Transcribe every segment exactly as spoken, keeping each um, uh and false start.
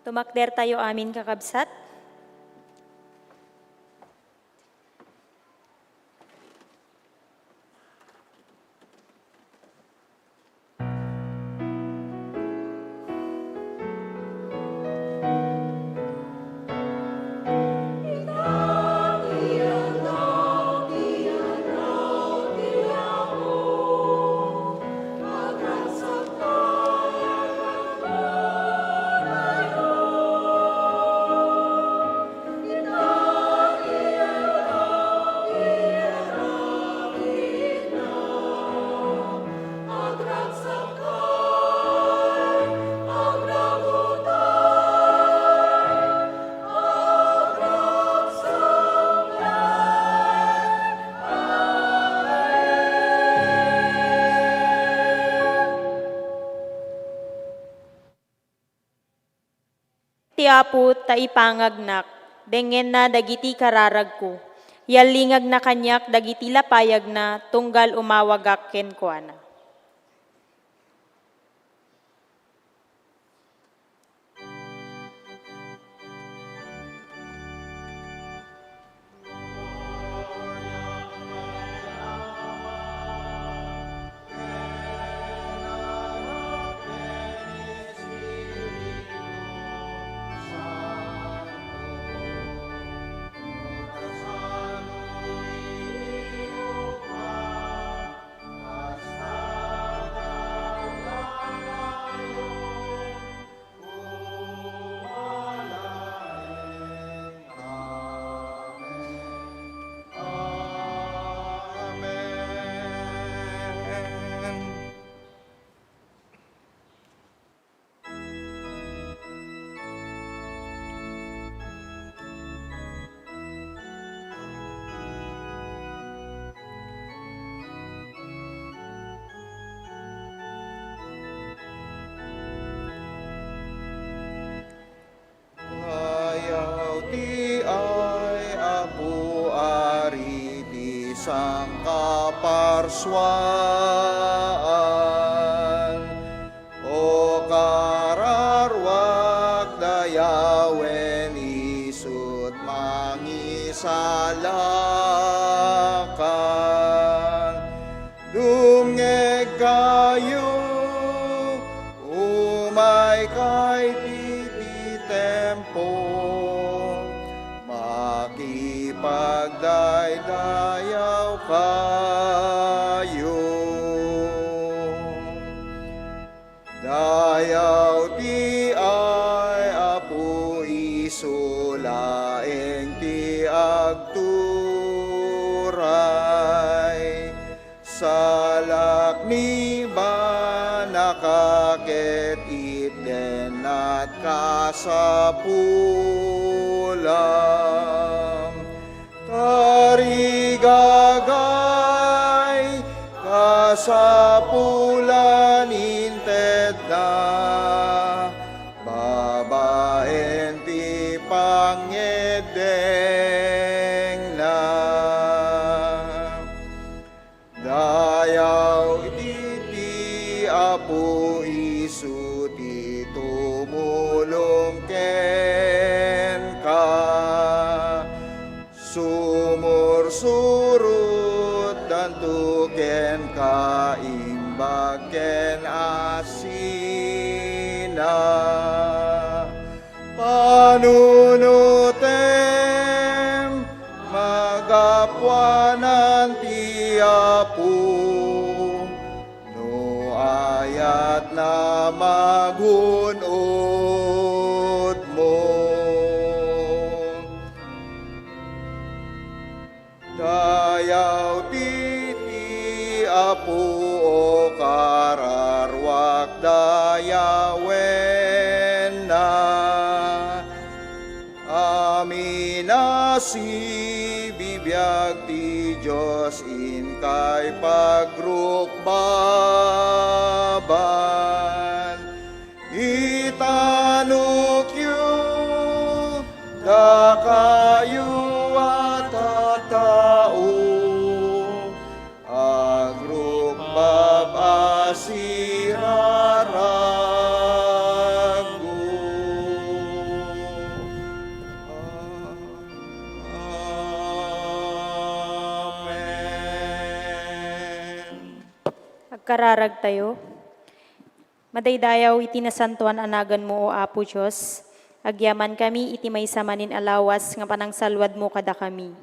Tumakdertayo amin, kakabsat. Ti Apo ta ipangagnak, dengngenna dagiti kararagko. Yallingagna kaniak dagiti lapayagna tunggal umawagak kenkuana. Dayaw ti ay, Apo, Ari ti sangkaparsuaan. O kararuak, dayawen isut' mangisalakan. Dumngegkayo, umaykay iti templo, makipagdaydayawkayo. Dayaw ti ay, Apo, isu laeng ti agturay. Salaknibanaka ket itdennat kasapulam. Tarigagay, kasapulan intedna, babaen ti pangngeddengna. Dayaw iti ti Apo isu ti tumulong kenka. Sumursurotdanto kenka imbag ken asina. Panunotem, magapuanan ti Apo, no ayatna magun-odmo. Dayaw ti, ti Apo, o kararuak, dayawenna. Amin a sibibiag ti Dios inkay pagrukbaban. Itanokyo, dakayo a tattao, agrukbab a siraraggo. Kararagtayo, madaydayaw iti nasantoan a naganmo, O Apo Dios. Agyamankami iti maysa manen a lawas nga panangsalwadmo kadakami.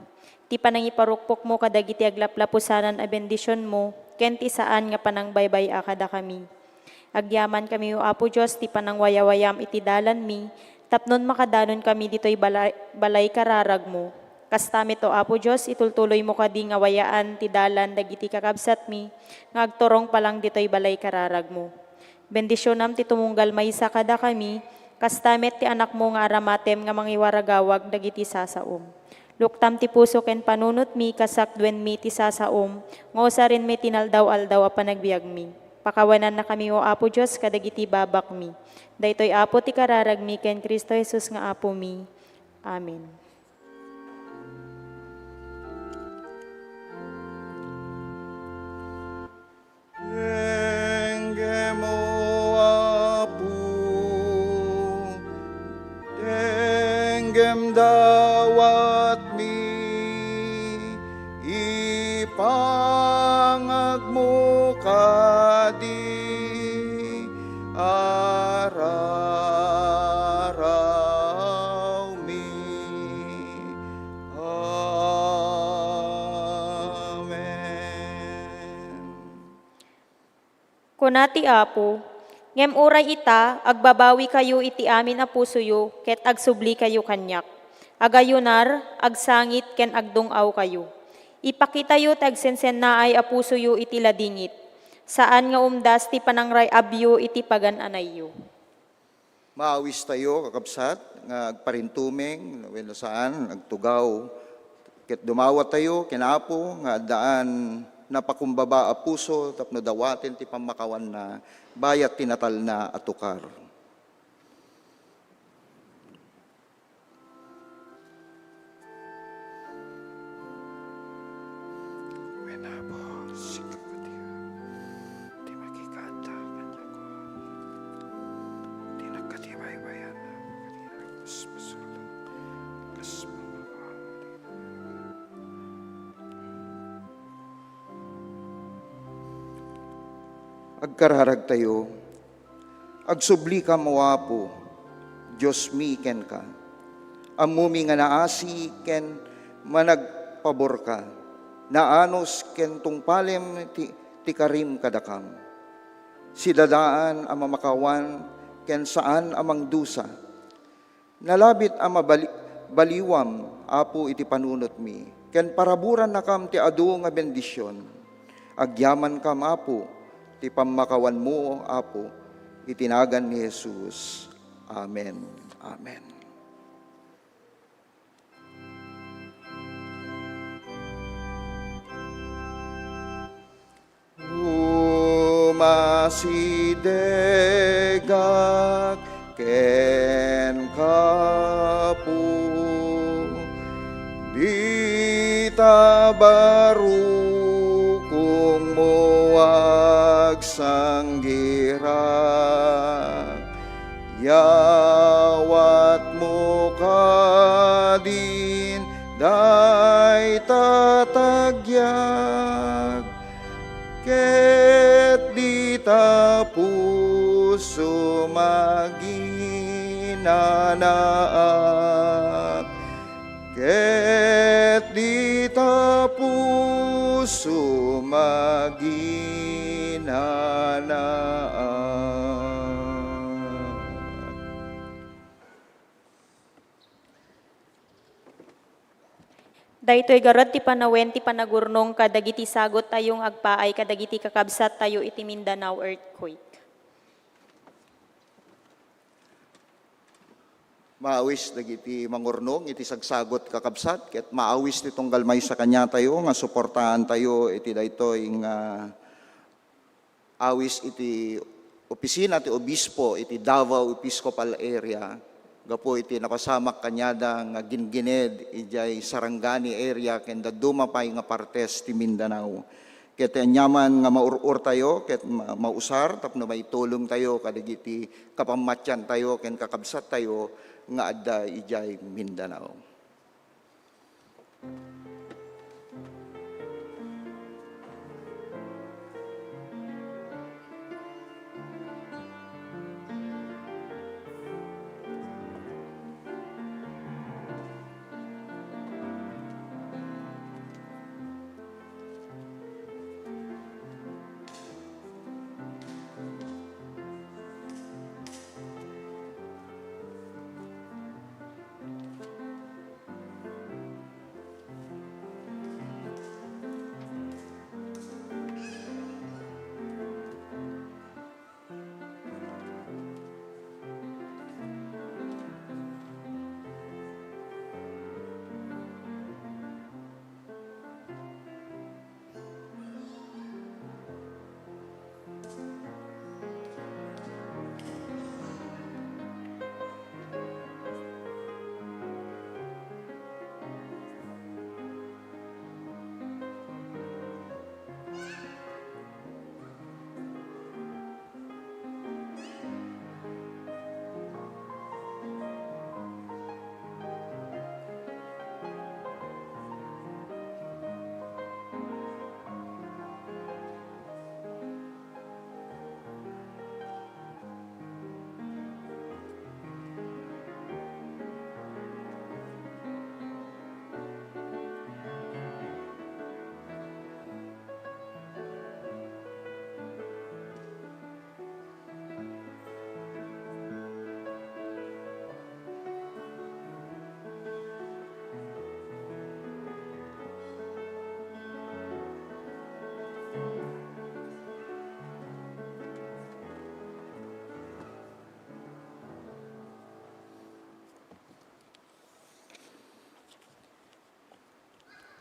Ti panangiparukpokmo kadagiti aglaplapusanan a bendisionmo, ken ti saan nga panangbaybay-a kadakami. Agyamankami, O Apo Dios, ti panangwayawayam iti dalanmi, tapno makadanonkami ditoy balay, balay kararagmo. Kasta met, O Apo Dios, itultuloymo kadi nga wayaan ti dalan dagiti kakabsatmi nga agturong pa lang ditoy balay kararagmo. Bendisionam ti tumunggal maysa kadakami, kasta met ti anakmo nga aramatem nga mangiwaragawag dagiti sasaom. Luktam ti puso ken panunotmi, kasakduenmi ti sasaom, nga usarenmi ti naldaw-aldaw a panagbiagmi. Pakawanannakami, O Apo Dios, kadagiti babakmi. Daytoy, Apo, ti kararagmi ken Cristo Jesus nga Apomi. Amen. Denggem, O Apo, denggem dawatmi, ipangagmo kadi ararawmi. Amen. Kuna ti Apo, ngem uray ita, agbabawikayo iti amin a pusoyo ket agsublikayo kaniak. Agayunar, agsangit, ken agdung-awkayo. Ipakitayo ti agsensennaay a pusoyo iti ladingit. Saan nga umdas ti panangray-abyo iti pagan-anayyo. Maawistayo, kakabsat, nga agparintumeng, wenno saan, agtugaw. Ket dumawatayo ken Apo nga addaan napakumbaba a puso tapno dawaten ti pammakawanna bayat ti natalna a tukar. Wen, Apo, sika kadi ti makikaadda kaniak. Dinak kadi baybayan, Apo, kadi kas basol, kas pamakawan. Agkararagtayo. Agsublikam, O Apo, Diosmi kenka. Ammomi nga naasi ken managpaborka. Naanus ken tungpalem ti, ti karim kadakam. Sidadaan a mamakawan ken saan a mangdusa. Nalabit a mabali-, baliwam, Apo, iti panunotmi, ken paraburannakam ti adu nga bendision. Agyamankam, Apo, ti pammakawanmo, Apo, iti nagan ni Jesus. Amen. Amen. Umasidegak kenka, Apo, dita barukongmo agsanggirak. Yawatmo kadin dayta tagiag, ket dita puso maginanaak, ket dita puso maginanaak. Daytoy garud ti panawen ti panagurnong kadagiti sagottayo nga agpaay kadagiti kakabsattayo iti Mindanao earthquake. Maawis dagiti mangurnong iti sagsagot, kakabsat, ket maawis ti tunggal maysa kaniatayo nga suportaantayo iti daytoy nga awis iti opisina ti obispo iti Davao Episcopal Area gapu iti napasamak kaniada nga ginggined idiay Sarangani area ken dadduma pay nga partes ti Mindanao. Ket aniaman nga maur-ortayo ket ma-, mausar tapno maitulongtayo kadagiti kapammatiantayo ken kakabsattayo nga adda idiay Mindanao.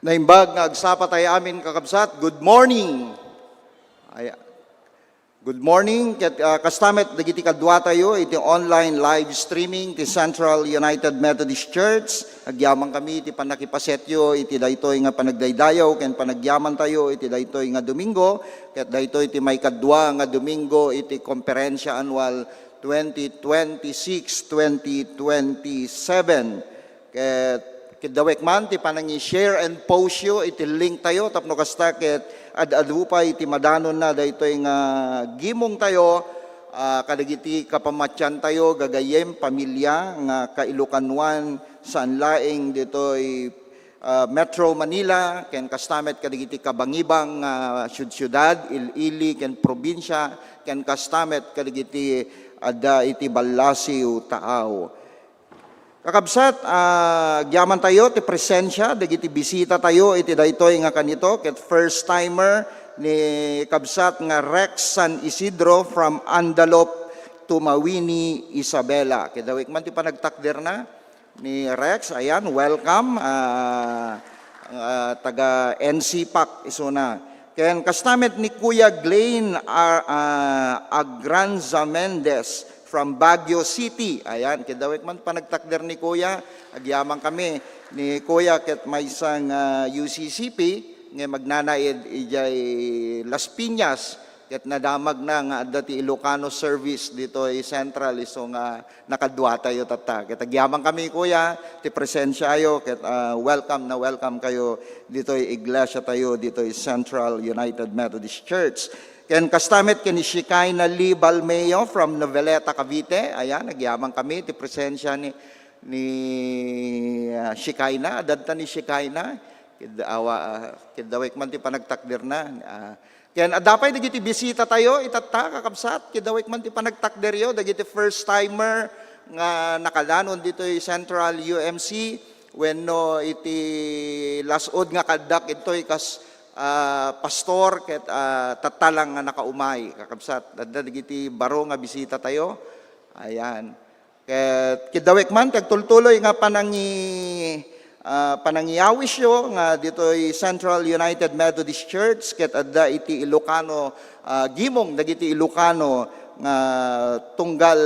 Naimbag nga agsapa tayo amin, kakabsat. Good morning. Ay, good morning. Ket, ah, kasta met dagiti kaduatayo iti online live streaming ti Central United Methodist Church. Agyaman kami iti pannakipasetyo iti daytoy nga panagdaydayaw ken panagyamantayo iti daytoy nga Domingo. Ket daytoy ti maikadua nga Domingo iti Konferensya Anual twenty twenty-six, twenty twenty-seven. Ket kiddawek man ti panangi-share and post yo iti link tayo tapno kasta ket ad-adu pay iti madanonna daytoy nga gimong tayo, ah, kadagiti kapamatian tayo, gagayyem, pamilia nga kailokanuan saan laeng ditoy, ah, Metro Manila, ken kasta met kadagiti kabangibang nga siudsiudad, il-ili, ken probinsia, ken kasta met kadagiti adda iti ballasiw taaw. Kakabsat, ah, agyamantayo ti presensia dagiti bisitatayo iti daytoy nga kanito, ket first timer ni kabsat nga Rex San Isidro from Andalop, Tumawini, Isabela. Kiddawek man ti panagtakderna ni Rex. Ayan, welcome. Ah, ah, taga N C pac isuna. Ken kasta met ni Kuya Glenn Ar-, ah, Agranza Mendez from Baguio City. Ayan, kiddawek man panagtakder ni Kuya. Agyaman kami ni Kuya ket maysa nga U C C P nga magnanaed idiay Las Piñas. Ket nadamagna nga adda ti Ilocano service ditoy Central, isu nga nakaduatayo tatta. Ket agyaman kami, Kuya, ti presensiayo, ket, ah, welcome na welcome kayo ditoy iglesia tayo, ditoy Central United Methodist Church. Ken kasta met ken ni Shekinah Lee Balmeo from Noveleta, Cavite. Ayan, agyaman kami ti presensia ni, ni, ah, Shekinah. Adda ta ni Shekinah. Kid-, awa, ah, kiddawek man ti panagtakderna. Ah, Ken adda pay dagiti bisitatayo itatta, kakabsat, kiddawek man ti panagtakderyo, dagiti first timer nga nakadanon ditoy Central U M C, wenno iti las-ud nga kaaddak ditoy kas, ah, pastor ket, ah, tatta lang nga nakaumay, kakabsat. Adda dagiti baro nga bisitatayo. Ayan. Ket kiddawek man ti agtultuloy nga panangi-, ah, panangiyawisyo nga ditoy Central United Methodist Church ket adda iti Ilocano, ah, gimong dagiti Ilocano nga tunggal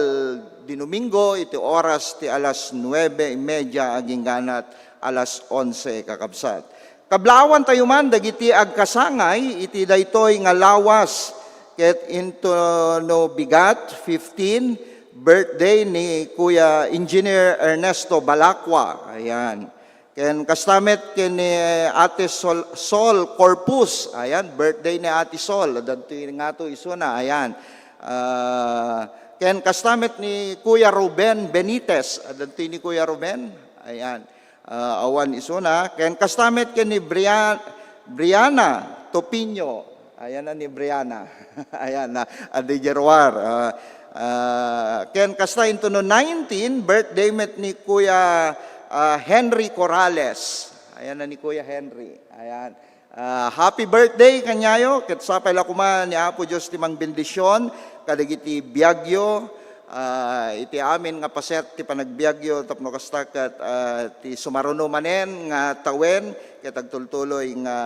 Dinuminggo iti oras ti alas nuebe y media agingganat alas onse, kakabsat. Kablawantayo man dagiti agkasangay iti daytoy nga lawas, ket intono bigat, fifteen, birthday ni Kuya Engineer Ernesto Balacqua. Ayan. Ken kasta met ken ni Ate Sol, Sol Corpus. Ayan, birthday ni Ate Sol. Adda ditoy ngato isuna. Ayan. Ah, ken kasta met ni Kuya Ruben Benitez. Adda ditoy ni Kuya Ruben. Ayan. Ah, awan isuna. Ken kasta met ken ni Brian-, Brianna Topinio. Ayan na ni Brianna. Ayan na. Adi Jeruar. Ah, ah, ken kasta intono nineteen, birthday met ni Kuya, ah, Henry Corrales. Ayan na ni Kuya Henry. Ayan. Ah, happy birthday kaniayo. Ket sapay la koma ni Apo Dios ti mangbendisyon kadagiti biagyo. Ah, iti amin nga paset ti panagbiagyo tapno kasta ket, ah, ti sumaruno manen nga tawen ket agtultuloy nga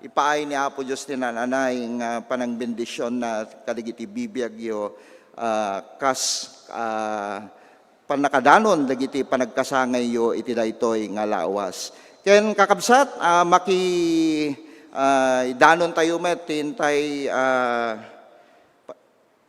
ipaay ni Apo Dios ti naan-anay nga panangbendisionna kadagiti bibiagyo, ah, kas, ah, pannakadanon dagiti panagkasangayyo iti daytoy nga lawas. Ken kakabsat, ah, maki-, ah, idanontayo met ti intay, ah, pa-,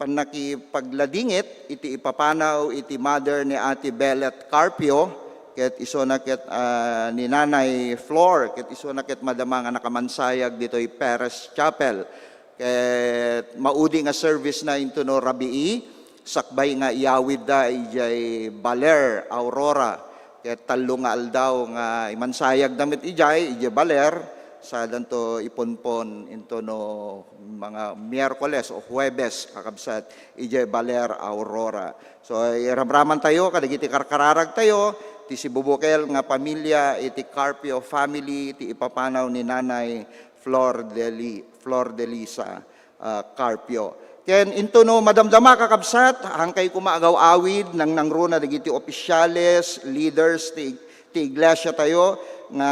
pannakipagladingit iti ipapanaw iti mother ni Ate Belet Carpio, ket isuna ket, ah, ni Nanay Flor, ket isuna ket madama nga nakamansayag ditoy Perez Chapel. Ket maudi nga service na intono rabii, sakbay nga iyawidda idiay Baler, Aurora. Ket tallo nga aldaw nga imansayagda met idiay, idiay Baler, sadanto ipunpon intono mga Miyerkules o Huwebes, kakabsat, idiay Baler, Aurora. So, iramramantayo kadagiti karkararagtayo, ti sibubukel nga pamilia iti Carpio family, ti ipapanaw ni Nanay Flor de Li-, Flor de Lisa, ah, Carpio. Ken intono madamdama, kakabsat, hankay koma agaw-awid, nangnangruna dagiti opisyales, leaders ti, ti iglesia tayo nga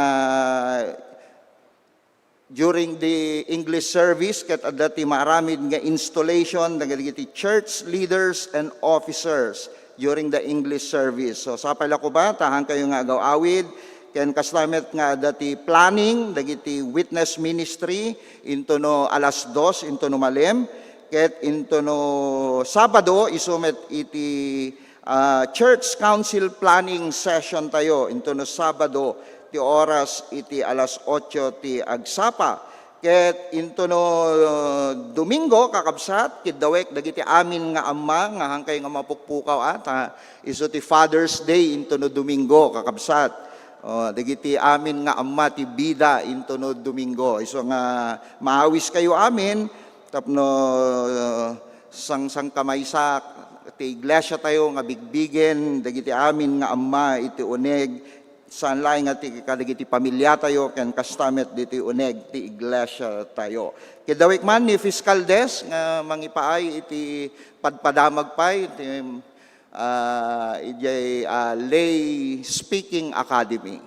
during the English service, ket adda ti maaramid nga installation dagiti church leaders and officers during the English service. So, sapay la ko ba, ta hankayo nga agaw-awid, ken kasta met nga adda ti planning dagiti witness ministry into no alas dos, into no malem, ket into no Sabado, isu met iti ah, church council planning session tayo into no Sabado ti oras iti alas otso ti agsapa. Ket into no, uh, Domingo, kakabsat, kiddawek dagiti amin nga amma nga hankay nga mapukpukaw ata, isu ti Father's Day into no Domingo, kakabsat. Oh, dagiti amin nga amma ti bida into no Domingo. Isu nga maawis kayo amin, tapno, uh, sangsangkamaysa ti iglesia tayo nga bigbigen dagiti amin nga amma iti uneg, saan laeng nga ti kadagiti pamilya tayo ken kasta met diti uneg ti iglesia tayo. Kiddawek man ni Fiscal Desk nga mangipaay iti padpadamag pay iti, ah, idiay, ah, Lay Speaking Academy.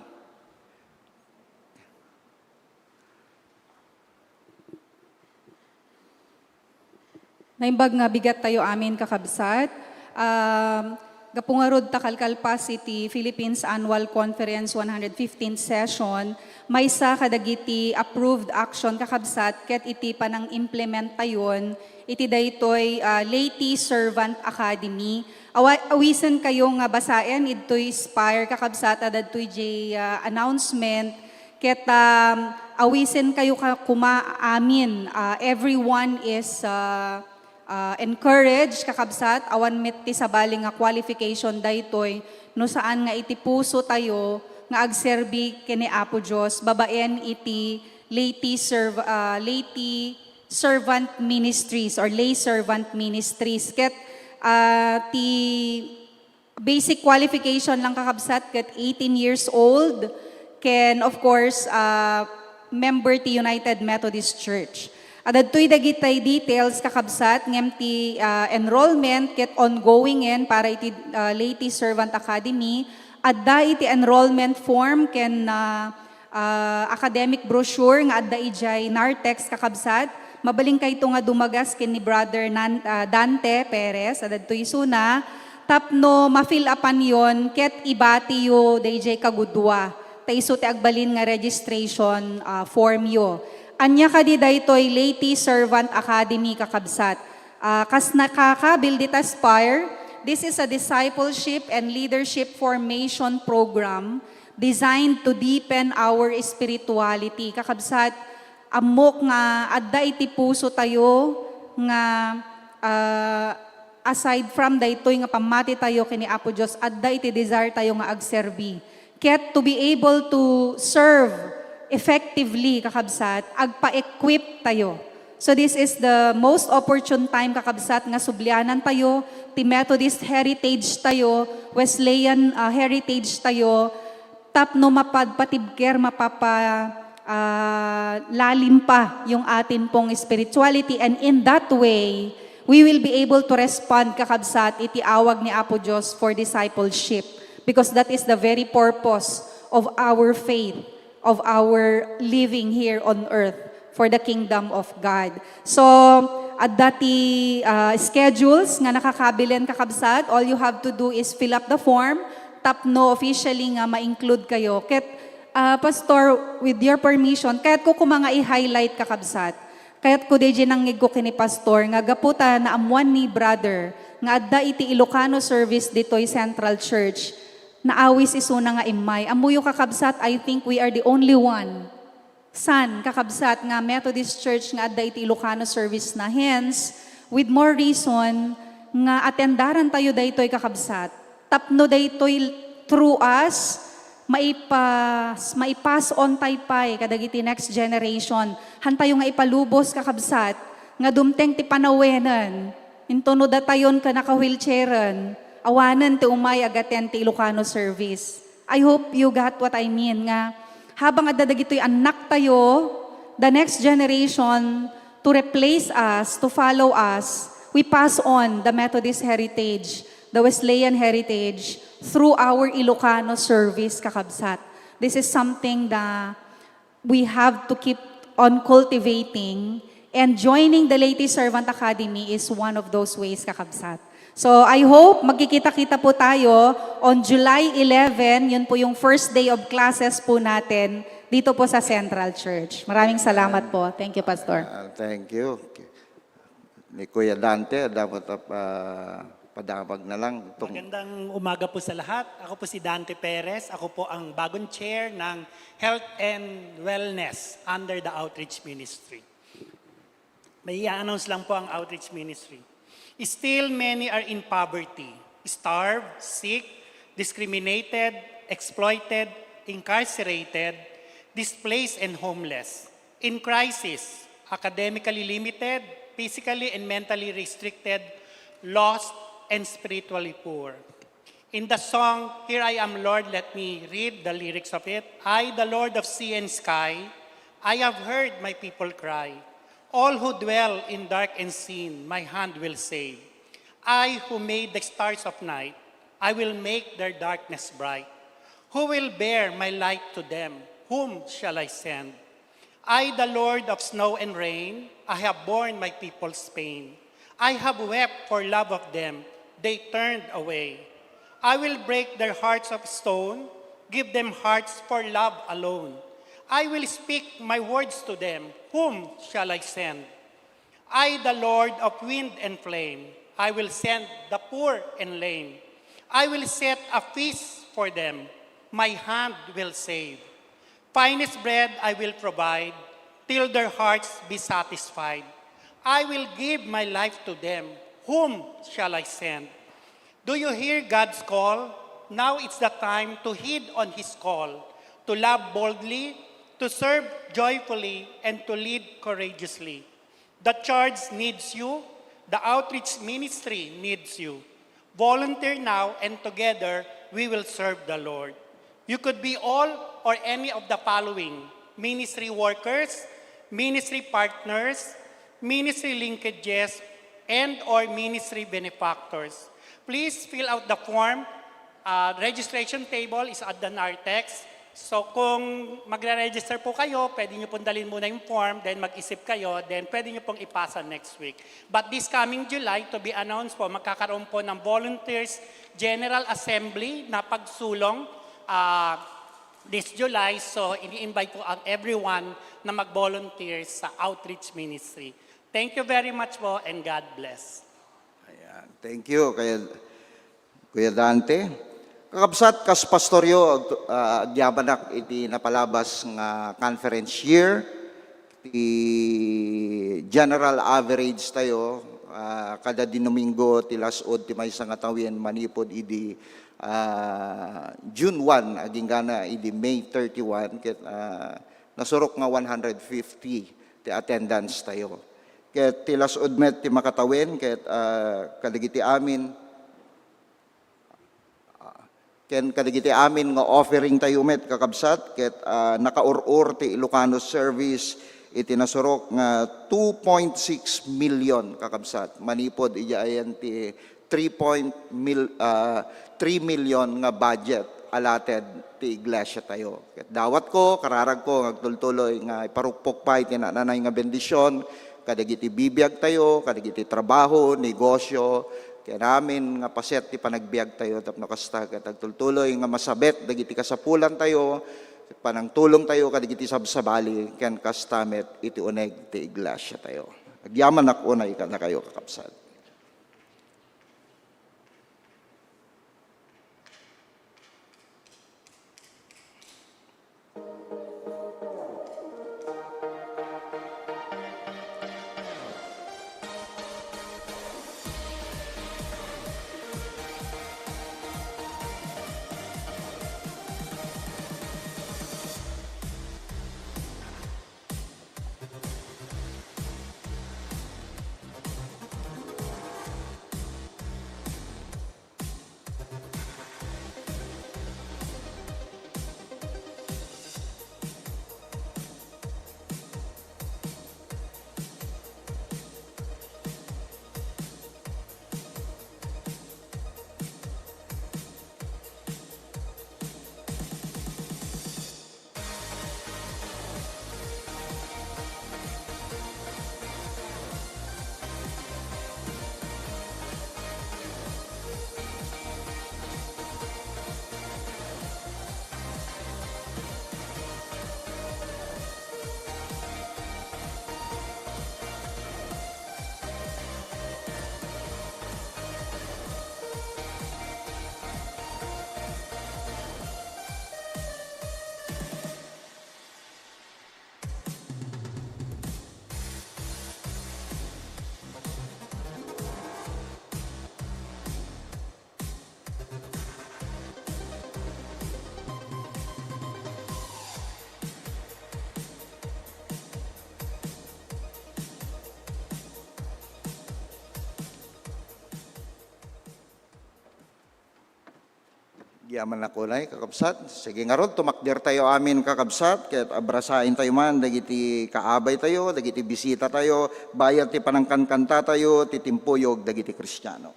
Naimbag nga bigat tayo amin, kakabsat. Um, gapu ngarud ta kalkalpas iti Philippines Annual Conference one hundred fifteenth Session, maysa kadagiti approved action, kakabsat, ket iti panang-implement tayon iti daytoy, ah, Leyte Servant Academy. Awa-, awisen kayo nga basaen idtoy Spire, kakabsat, a dadtoy jay, ah, announcement. Ket, um, awisen kayo ka-, kuma amin. Ah, everyone is, ah, ah, encouraged, kakabsat. Awan met ti sabali nga qualification daytoy no saan nga iti puso tayo nga agserbi ken ni Apo Dios babaen iti Leyte serv-, ah, Leyte servant ministries or lay servant ministries. Ket, ah, ti basic qualification lang, kakabsat, ket eighteen years old, ken, of course, ah, member ti United Methodist Church. Adda daytoy dagiti details, kakabsat, ngem ti, ah, enrollment ket ongoingen para iti, ah, Leyte Servant Academy. Adda iti enrollment form ken, ah, ah, academic brochure nga adda idiay Nartex, kakabsat. Mabalinkayto nga dumagas ken ni Brother Nan-, ah, Dante Perez, adda ditoy isuna, tapno ma-fill upan yon ket ibatiyo daydiay kagudua. Ta isu ti agbalin nga registration, ah, form yo. Ania kadi daytoy Leyte Servant Academy, kakabsat? Ah, kas nakakabil dita Spire, this is a discipleship and leadership formation program designed to deepen our spirituality. Kakabsat, ammok nga adda iti puso tayo nga, ah, aside from daytoy nga pammati tayo ken ni Apo Dios, adda iti desire tayo nga agserbi. Ket to be able to serve effectively, kakabsat, agpa-equip tayo. So this is the most opportune time, kakabsat, nga sublianan tayo ti Methodist heritage tayo, Wesleyan, ah, heritage tayo, tapno mapagpatibker, mapapa-, ah, lalim pa yung atin pong spirituality. And in that way, we will be able to respond, kakabsat, iti awag ni Apo Dios for discipleship. Because that is the very purpose of our faith, of our living here on earth for the kingdom of God. So, adda ti, ah, schedules nga nakakabilen, kakabsat. All you have to do is fill up the form tapno officially nga ma-include kayo. Ket, ah, Pastor, with your permission, kayatko koma nga i-highlight, kakabsat. Kayatko daydiay nangngegko ken ni Pastor nga gapu ta naammuan ni Brother nga adda iti Ilocano service ditoy Central Church, naawis isuna nga immay. Ammoyo, kakabsat, I think we are the only one. San, kakabsat, nga Methodist Church nga adda iti Ilocano service na. Hence, with more reason nga atendaran tayo daytoy, kakabsat. Tapno daytoy through us, maipas-, maipass on tay pay kadagiti next generation. Hantayo nga ipalubos, kakabsat, nga dumteng ti panawenen. Intono datayon ken naka-wheelchairen, awanen ti umay agaten ti Ilocano service. I hope you got what I mean, nga habang adda dagitoy annak tayo, the next generation to replace us, to follow us, we pass on the Methodist heritage, the Wesleyan heritage, through our Ilocano service, kakabsat. This is something that we have to keep on cultivating and joining the Lady Servant Academy is one of those ways, kakabsat. So, I hope magkikita-kita po tayo on July eleven. Yun po yung first day of classes po natin dito po sa Central Church. Maraming salamat po. Thank you, Pastor. Ah, thank you. Ni Kuya Dante, dapat, ah, padamag na lang itong Magandang umaga po sa lahat. Ako po si Dante Perez. Ako po ang bagong chair ng Health and Wellness under the Outreach Ministry. May i-announce lang po ang Outreach Ministry. Still, many are in poverty, starved, sick, discriminated, exploited, incarcerated, displaced, and homeless, in crisis, academically limited, physically and mentally restricted, lost, and spiritually poor. In the song, "Here I Am, Lord," let me read the lyrics of it. "I, the Lord of sea and sky, I have heard my people cry. All who dwell in dark and sin, my hand will save. I who made the stars of night, I will make their darkness bright. Who will bear my light to them? Whom shall I send? I, the Lord of snow and rain, I have borne my people's pain. I have wept for love of them, they turned away. I will break their hearts of stone, give them hearts for love alone. I will speak my words to them, whom shall I send? I, the Lord of wind and flame, I will send the poor and lame. I will set a feast for them, my hand will save. Finest bread I will provide, till their hearts be satisfied. I will give my life to them. Whom shall I send?" Do you hear God's call? Now it's the time to heed on His call, to love boldly, to serve joyfully, and to lead courageously. The church needs you. The outreach ministry needs you. Volunteer now, and together we will serve the Lord. You could be all or any of the following: ministry workers, ministry partners, ministry linkages, and or ministry benefactors. Please fill out the form. Uh, registration table is at the narthex. So kung magre-register po kayo, pwede nyo pong dalhin muna yung form, then mag-isip kayo, then pwede nyo pong ipasa next week. But this coming July, to be announced po, magkakaroon po ng Volunteers General Assembly na pagsulong, ah, this July. So, ini-invite po ang everyone na mag-volunteer sa outreach ministry. Thank you very much po and God bless. Ayan. Thank you, Kuya, Kuya Dante. Kakabsat, kas pastoryo, ag-, ah, agyamanak iti napalabas nga conference year, ti general average tayo, ah, kada Domingo ti las-ud ti maysa nga tawen manipud idi, ah, June one, agingga na idi May thirty-one, ket, ah, nasurok nga one hundred fifty ti attendance tayo. Ket ti las-ud met ti makatawen ket, ah, kadagiti amin, ah, ken kadagiti amin nga offering tayo met, kakabsat, ket, ah, nakaur-or ti Ilocano Service iti nasurok nga two point six million, kakabsat, manipud idiay ayan ti three point mil-, ah, three million nga budget allotted ti iglesia tayo. Ket dawatko, kararagko, nga agtultuloy nga iparukpok pay ti nananay nga bendisyon kadagiti bibiag tayo, kadagiti trabaho, negosyo, ken amin nga paset ti panagbiag tayo tapno kasta ket agtultuloy nga masabet dagiti kasapulan tayo, panangtulong tayo kadagiti sabsabali, ken kasta met iti uneg ti iglesia tayo. Agyamanak unay kadakayo, kakabsat. Amannak unay, kakabsat. Sige ngarud, tumakdertayo amin, kakabsat, ket abrasaentayo man dagiti kaabaytayo, dagiti bisitatayo, bayat ti panangkankantatayo, ti timpuyog dagiti Kristiano.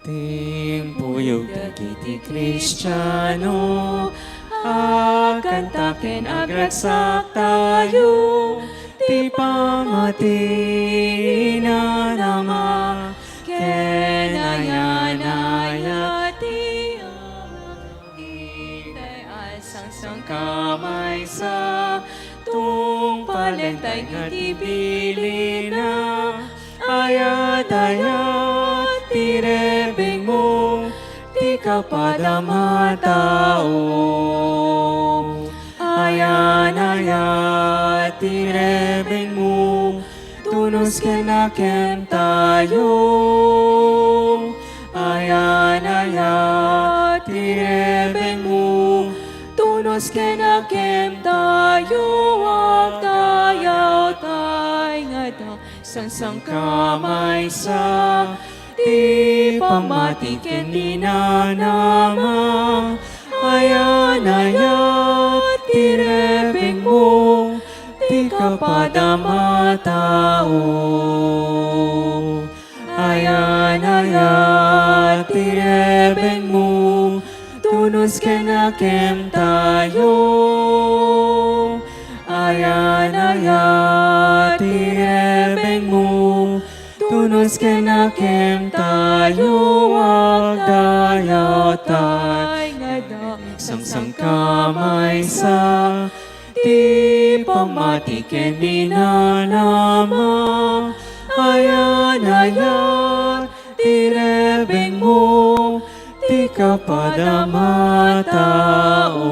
Timpuyog dagiti Kristiano, agkanta ken agragsaktayo, ti pammati inanama, ken ayan-ayat ti Ama. Itay a sangsangkamaysa, tungpalentay nga ti bilina, ayat-ayat ti rebengmo, ti kapadam a tao. Ayan-ayat ti rebengmo, tunos ken nakemtayo. Ayan-ayat ti rebengmo, tunos ken nakemtayo. Agdayawtay nga adda sangsangkamaysa, ti pammati ken inanama. Ayan-ayat ti rebengmo, ti kapadam a tao. Ayan-ayat ti rebengmo, tunos ken nakemtayo. Ayan-ayat ti rebengmo, tunos ken nakemtayo. Agdayawtay nga adda sangsangkamaysa, ti pammati ken inanama. Ayan-ayat ti rebengmo, ti kapadam a tao.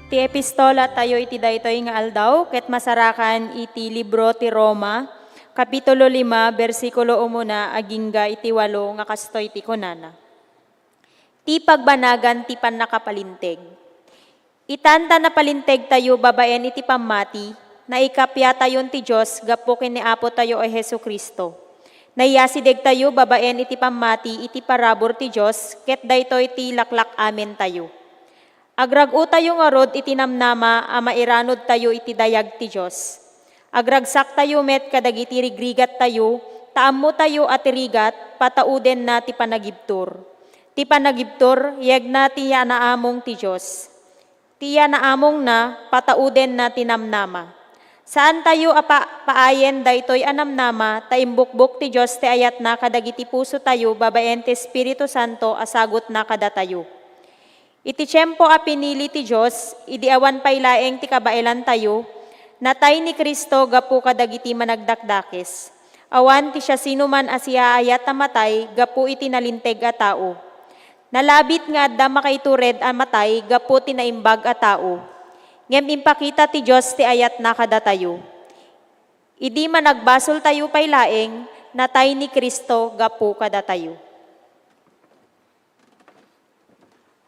Ti epistola tayo iti daytoy nga aldaw ket masarakan iti libro ti Roma, kapitulo lima, bersikulo umuna agingga iti walo, nga kastoy ti kunana: Ti pagbanagan ti pannakapalinteg. Itan ta napalintegtayo babaen iti pammati, naikapiatayon ti Dios gapu ken ni Apotayo a Jesu-Cristo. Naiyasidegtayo babaen iti pammati iti parabur ti Dios, ket daytoy ti laklak-amentayo. Agrag-otayo ngarud iti namnama a mairanudtayo iti dayag ti Dios. Agragsaktayo met kadagiti rigrigattayo, ta ammotayo a ti rigat, pataudenna ti panagibtur. Ti panagibtur, yegna ti yanaamong ti Dios. Ti yanaamongna, pataudenna ti namnama. Saantayo a pa-, paayen daytoy a namnama, ta imbukbok ti Dios ti ayatna kadagiti pusotayo babaen ti Espiritu Santo a sagutna kadatayo. Iti tiempo a pinili ti Dios, idi awan pay laeng ti kabaelantayo, natay ni Cristo gapu kadagiti managdakdakes. Awan ti siasinoman a siaayat a matay gapu iti nalinteg a tao. Nalabit nga adda makaitured a matay gapu ti naimbag a tao. Ngem impakita ti Dios ti ayatna kadatayo. Idi managbasoltayo pay laeng, natay ni Cristo gapu kadatayo.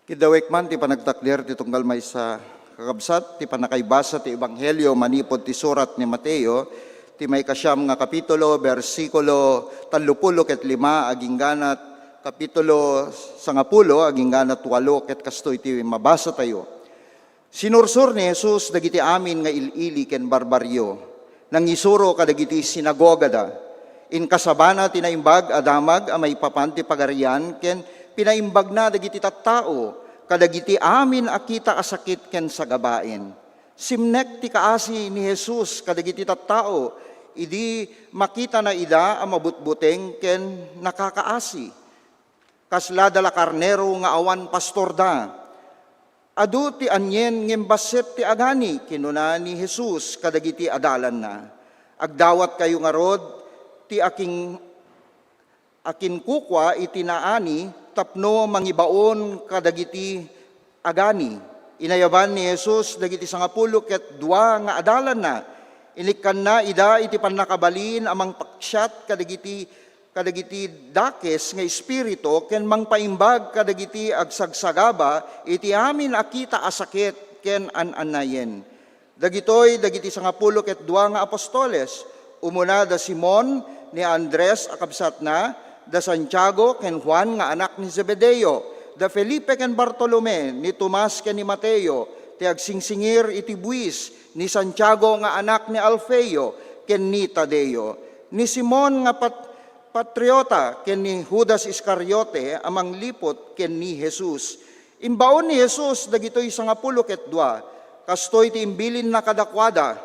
Kiddawek man ti panagtakder ti tunggal maysa, kakabsat, ti pannakaibasa ti Ebanghelio manipud ti surat ni Mateo, ti maikasiam nga kapitulo, bersikulo tallopulo ket lima, agingganat kapitulo sangapulo, agingganat walo, ket kastoy ti mabasatayo. Sinursor ni Jesus dagiti amin nga il-ili ken barbarrio. Nangisuro kadagiti sinagogada. Inkasabana ti Naimbag a Damag a maipapan ti Pagarian ken pinaimbagna dagiti tattao kadagiti amin a kita a sakit ken sagabaen. Simnek ti kaasi ni Jesus kadagiti tattao idi makitana ida a mabutbuteng ken nakakaasi. Kasla dalakarnero nga awan pastorda. Adu ti anien ngem bassit ti agani, kinuna ni Jesus kadagiti adalanna. Agdawatkayo ngarud ti akin-, akinkukua iti naani tapno mangibaon kadagiti agani. Inayaban ni Jesus dagiti sangapulo ket dua nga adalanna. Inikkanna ida iti pannakabalin a mangpaksiat kadagiti, kadagiti dakes nga espiritu ken mangpaimbag kadagiti agsagsagaba iti amin a kita a sakit ken an-annayen. Dagitoy dagiti sangapulo ket dua nga apostoles, umuna da Simon, ni Andres a kabsatna, da Santiago ken Juan nga anak ni Zebedeo, da Felipe ken Bartolome, ni Tomas ken ni Mateo, ti agsingsingir iti buis, ni Santiago nga anak ni Alfeo ken ni Tadeo, ni Simon nga pat-, patriota ken ni Judas Iscariote a mangliput ken ni Jesus. Imbaon ni Jesus dagitoy sangapulo ket dua. Kastoy ti imbilinna kadakuada,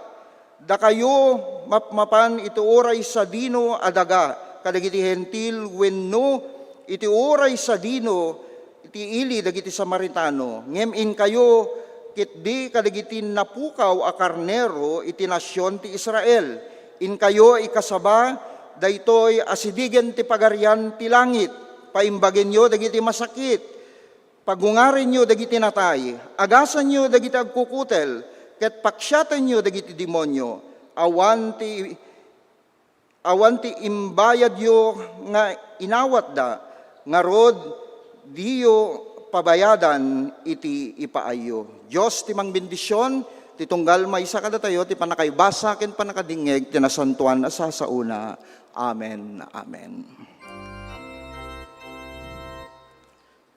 "Dakayo mapmapan iti uray sadino a daga kadagiti Hentil wenno iti uray sadino iti ili dagiti Samaritano, ngem inkayo ketdi kadagiti napukaw a karnero iti nasion ti Israel. Inkayo ikasaba daytoy a sidigen ti Pagarian ti langit. Paimbagenyo dagiti masakit, pagungarenyo dagiti natay, agasanyo dagiti agkukutel, ket paksiatenyo dagiti demonio. Awan ti, awan ti imbayadyo nga inawatda, ngarud, diyo pabayadan iti ipaayyo." Dios ti mangbendision, ti tunggal maysa kadatayo ti pannakaibasa ken pannakadingngeg ti nasantoan a sasaona. Amen. Amen.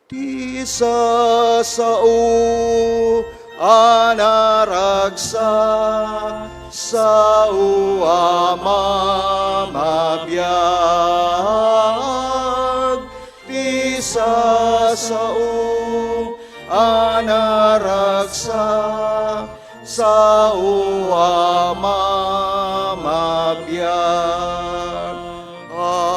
Ti sasao a naragsak, sao a mamabiag. Ti sasao a naragsak, sao a mamabiag. Amen.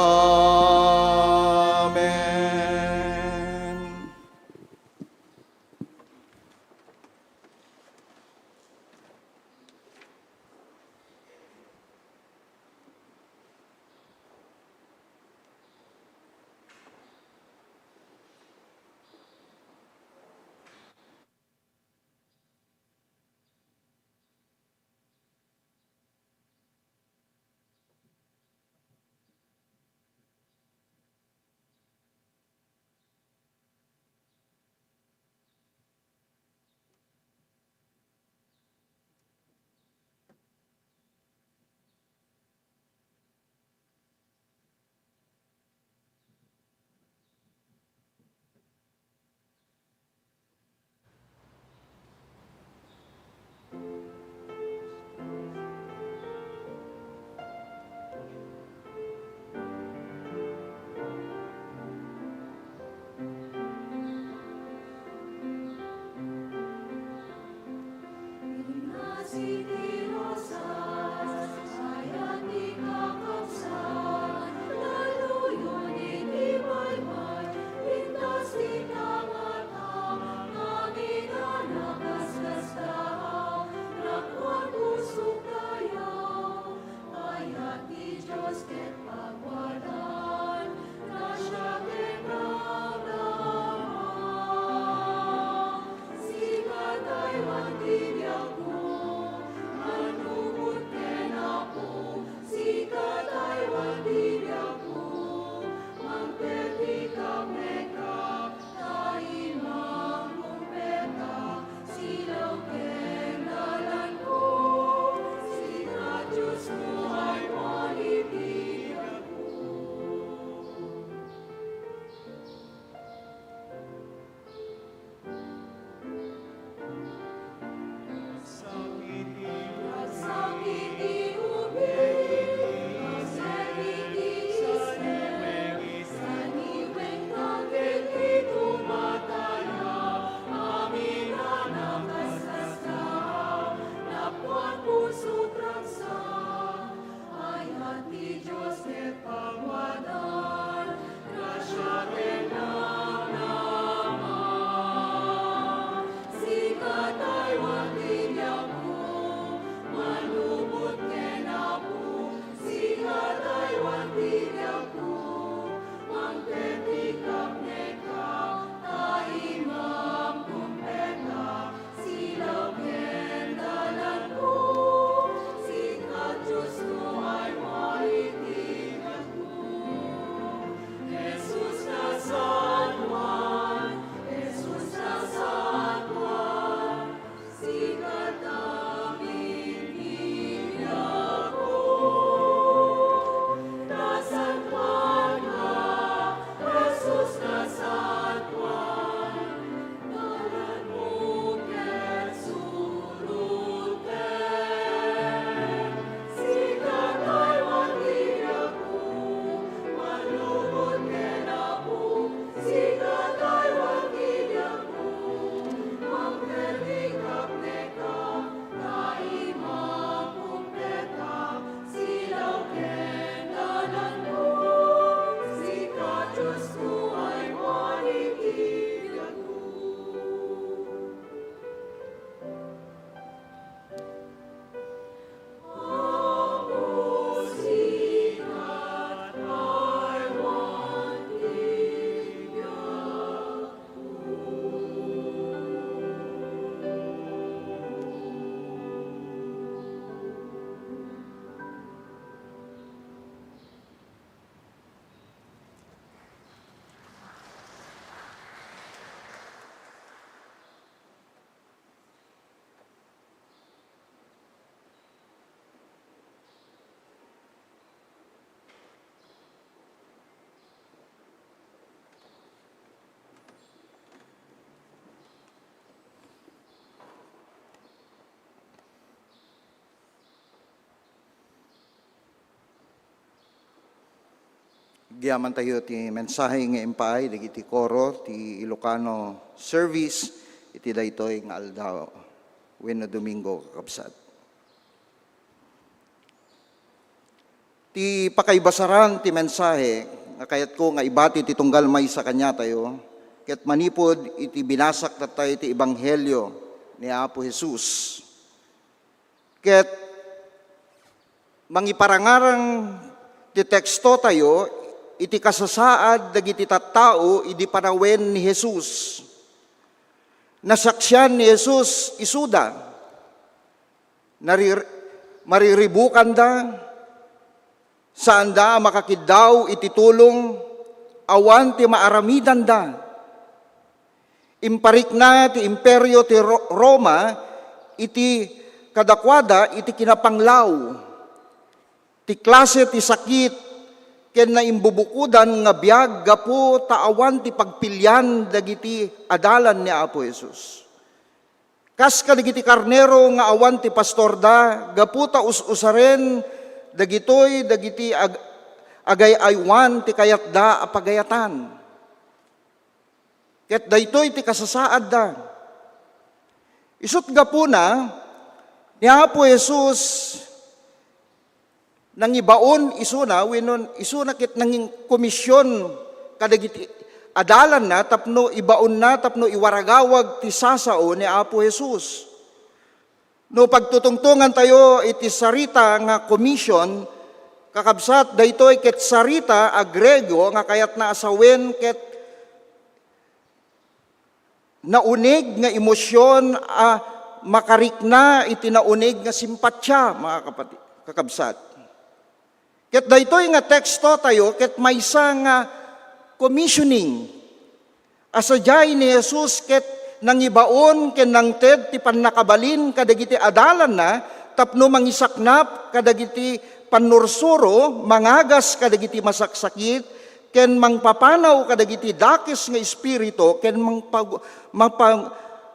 Agyamantayo ti mensahe nga impaay dagiti koro ti Ilocano service iti daytoy nga aldaw wenno Domingo, kakabsat. Ti pakaibasaran ti mensahe nga kayatko nga ibati ti tunggal maysa kaniatayo, ket manipud iti binasak tatta iti Ebanghelio ni Apo Jesus. Ket mangiparangarang ti tekstotayo iti kasasaad dagiti tattao idi panawen ni Jesus. Nasaksian ni Jesus isuda. Narir-, mariribukanda, saanda a makakiddaw iti tulong, awan ti maaramidanda. Imparikna ti Imperio ti Ro-, Roma iti kadakuada iti kinapanglaw, ti klase ti sakit, ken naimbubukodan nga biag gapu ta awan ti pagpilian dagiti adalan ni Apo Jesus. Kas kadagiti karnero nga awan ti pastorda, gapu ta us-usaren dagitoy dagiti ag-, agay-aywan ti kayatda a pagayatan. Ket daytoy ti kasasaadda. Isut' gapuna, ni Apo Jesus nangibaon isuna, wenno isuna ket nangikomision kadagiti adalanna tapno ibaonna tapno iwaragawag ti sasao ni Apo Jesus. No pagtutungtongantayo iti sarita nga commission, kakabsat, daytoy ket sarita a Griego nga kayatna a sawen ket naunig nga emosyon a makarikna iti naunig nga simpatia, mga kapati-, kakabsat. Ket daytoy nga tekstotayo ket maysa nga commissioning. A sadiay ni Jesus ket nangibaon ken nangted ti pannakabalin kadagiti adalanna tapno mangisaknap kadagiti pannursuro, mangagas kadagiti masaksakit, ken mangpapanaw kadagiti dakes nga espiritu, ken mangpag-, mangpa-,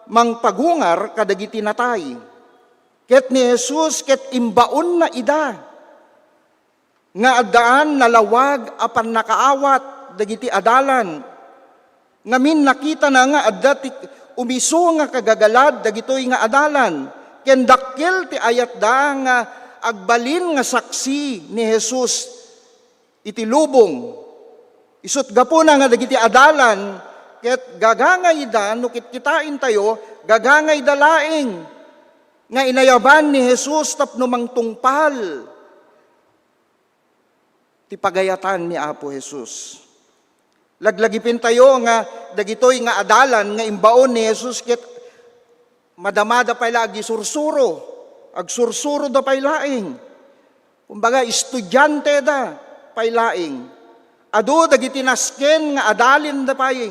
mangpagungar kadagiti natay. Ket ni Jesus ket imbaonna ida nga addaan nalawag a pannakaawat dagiti adalan. Ngamin, nakitana nga adda ti umiso nga kagagalad dagitoy nga adalan, ken dakkel ti ayatda nga agbalin nga saksi ni Jesus iti lubong. Isut' gapuna nga dagiti adalan ket gagangayda, no kitkitaentayo, gagangayda laeng nga inayaban ni Jesus tapno mangtungpal ti pagayatan ni Apo Jesus. Laglagipentayo nga dagitoy nga adalan nga imbaon ni Jesus ket madamada pay la agisursuro, agsursuroda pay laeng. Kumbaga, estudianteda pay laeng. Adu dagiti nasken nga adalinda pay.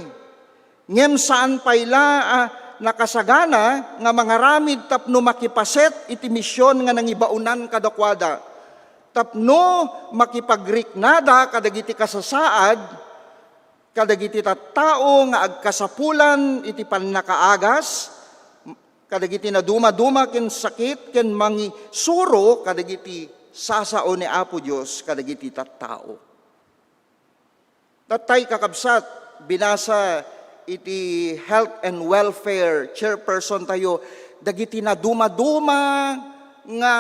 Ngem saan pay la a nakasagana nga mangaramid tapno makipaset iti mision nga nangibaonan kadakuada, tapno makipagriknada kadagiti kasasaad kadagiti tattao nga agkasapulan iti pannakaagas kadagiti nadumaduma ken sakit ken mangisuro kadagiti sasao ni Apo Dios kadagiti tattao. Tattay, kakabsat, binasa iti Health and Welfare chairperson tayo, dagiti nadumaduma nga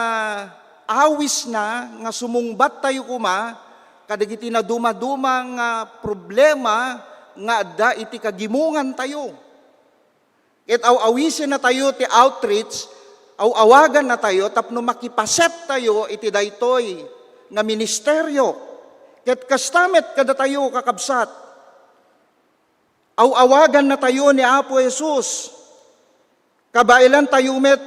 awisna nga sumungbat tayo koma kadagiti nadumaduma nga problema nga adda iti kagimongan tayo. Ket aw-awisenna tayo ti outreach, aw-awaganna tayo tapno makipaset tayo iti daytoy nga ministerio. Ket kasta met kadatayo, kakabsat, aw-awaganna tayo ni Apo Jesus. Kabaelan tayo met,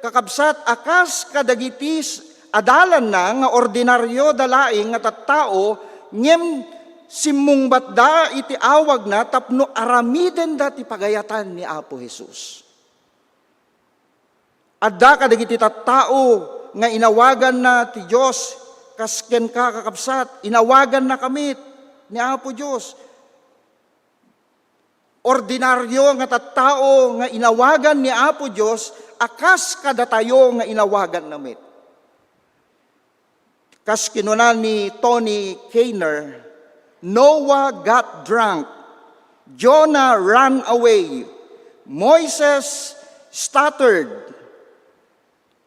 kakabsat, a kas kadagiti s-, adalanna nga ordinarioda laeng nga tattao, ngem simmungbatda iti awagna tapno aramidenda ti pagayatan ni Apo Jesus. Adda kadagiti tattao nga inawaganna ti Dios, kas kenka, kakabsat, inawaganna kami ni Apo Dios. Ordinario nga tattao nga inawagan ni Apo Dios a kas kadatayo nga inawaganna met. Kas kinuna ni Tony Kayner, Noah got drunk. Jonah ran away. Moises stuttered.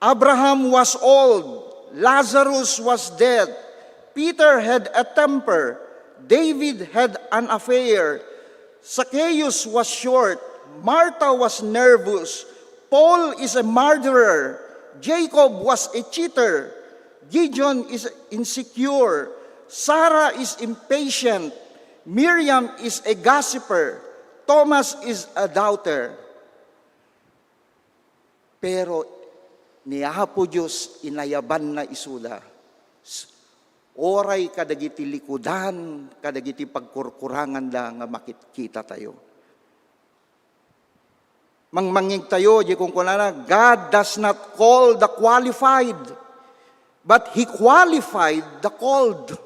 Abraham was old. Lazarus was dead. Peter had a temper. David had an affair. Zacchaeus was short. Martha was nervous. Paul is a murderer. Jacob was a cheater. Gideon is insecure. Sarah is impatient. Miriam is a gossiper. Thomas is a doubter. Pero ni Apo Dios, inayabanna isuda. S-, uray kadagiti likudan, kadagiti pagkurkuranganda nga makitkita tayo. Mangmangngeg tayo, di kunkunana, "God does not call the qualified, but He qualified the called."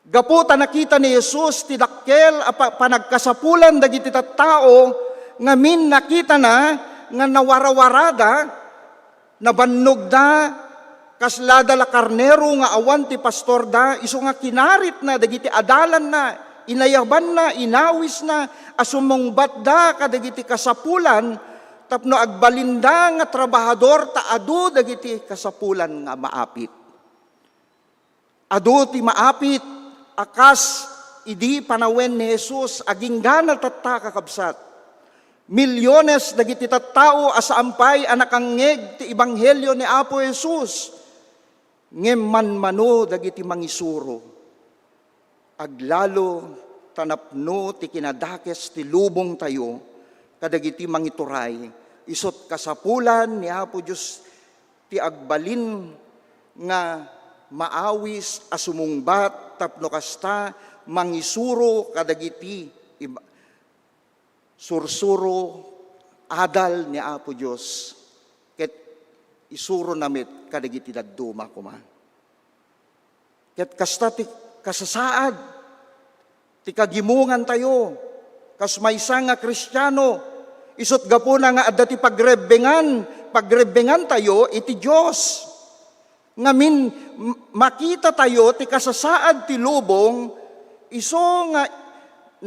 Gapu ta nakita ni Jesus ti dakkel a pa-, panagkasapulan dagiti tattao, ngamin nakitana nga nawarawarada, nabannogda, kaslada la karnero nga awan ti pastorda, isu nga kinaritna dagiti adalanna, inayabanna, inawisna, a sumungbatda kadagiti kasapulan tapno agbalinda nga trabahador ta adu dagiti kasapulan nga maapit. Adu ti maapit a kas idi panawen ni Jesus, agingga tatta, kakabsat. Milyones dagiti tattao a saan pay a nakangngeg ti ebanghelio ni Apo Jesus. Ngem manmano dagiti mangisuro. Aglalo ta napno ti kinadakes ti lubongtayo kadagiti mangituray, isut' kasapulan ni Apo Dios ti agbalin nga maawis a sumungbat tapno kasta mangisuro kadagiti iba-, sursuro, adal ni Apo Dios, ket isurona met kadagiti dadduma koma. Ket kasta ti kasasaad ti kagimongantayo kas maysa nga Kristiano, isut' gapuna nga adda ti pagrebbengan, pagrebbengantayo iti Dios. Ngamin, m-, makitatayo ti kasasaad ti lubong, isu nga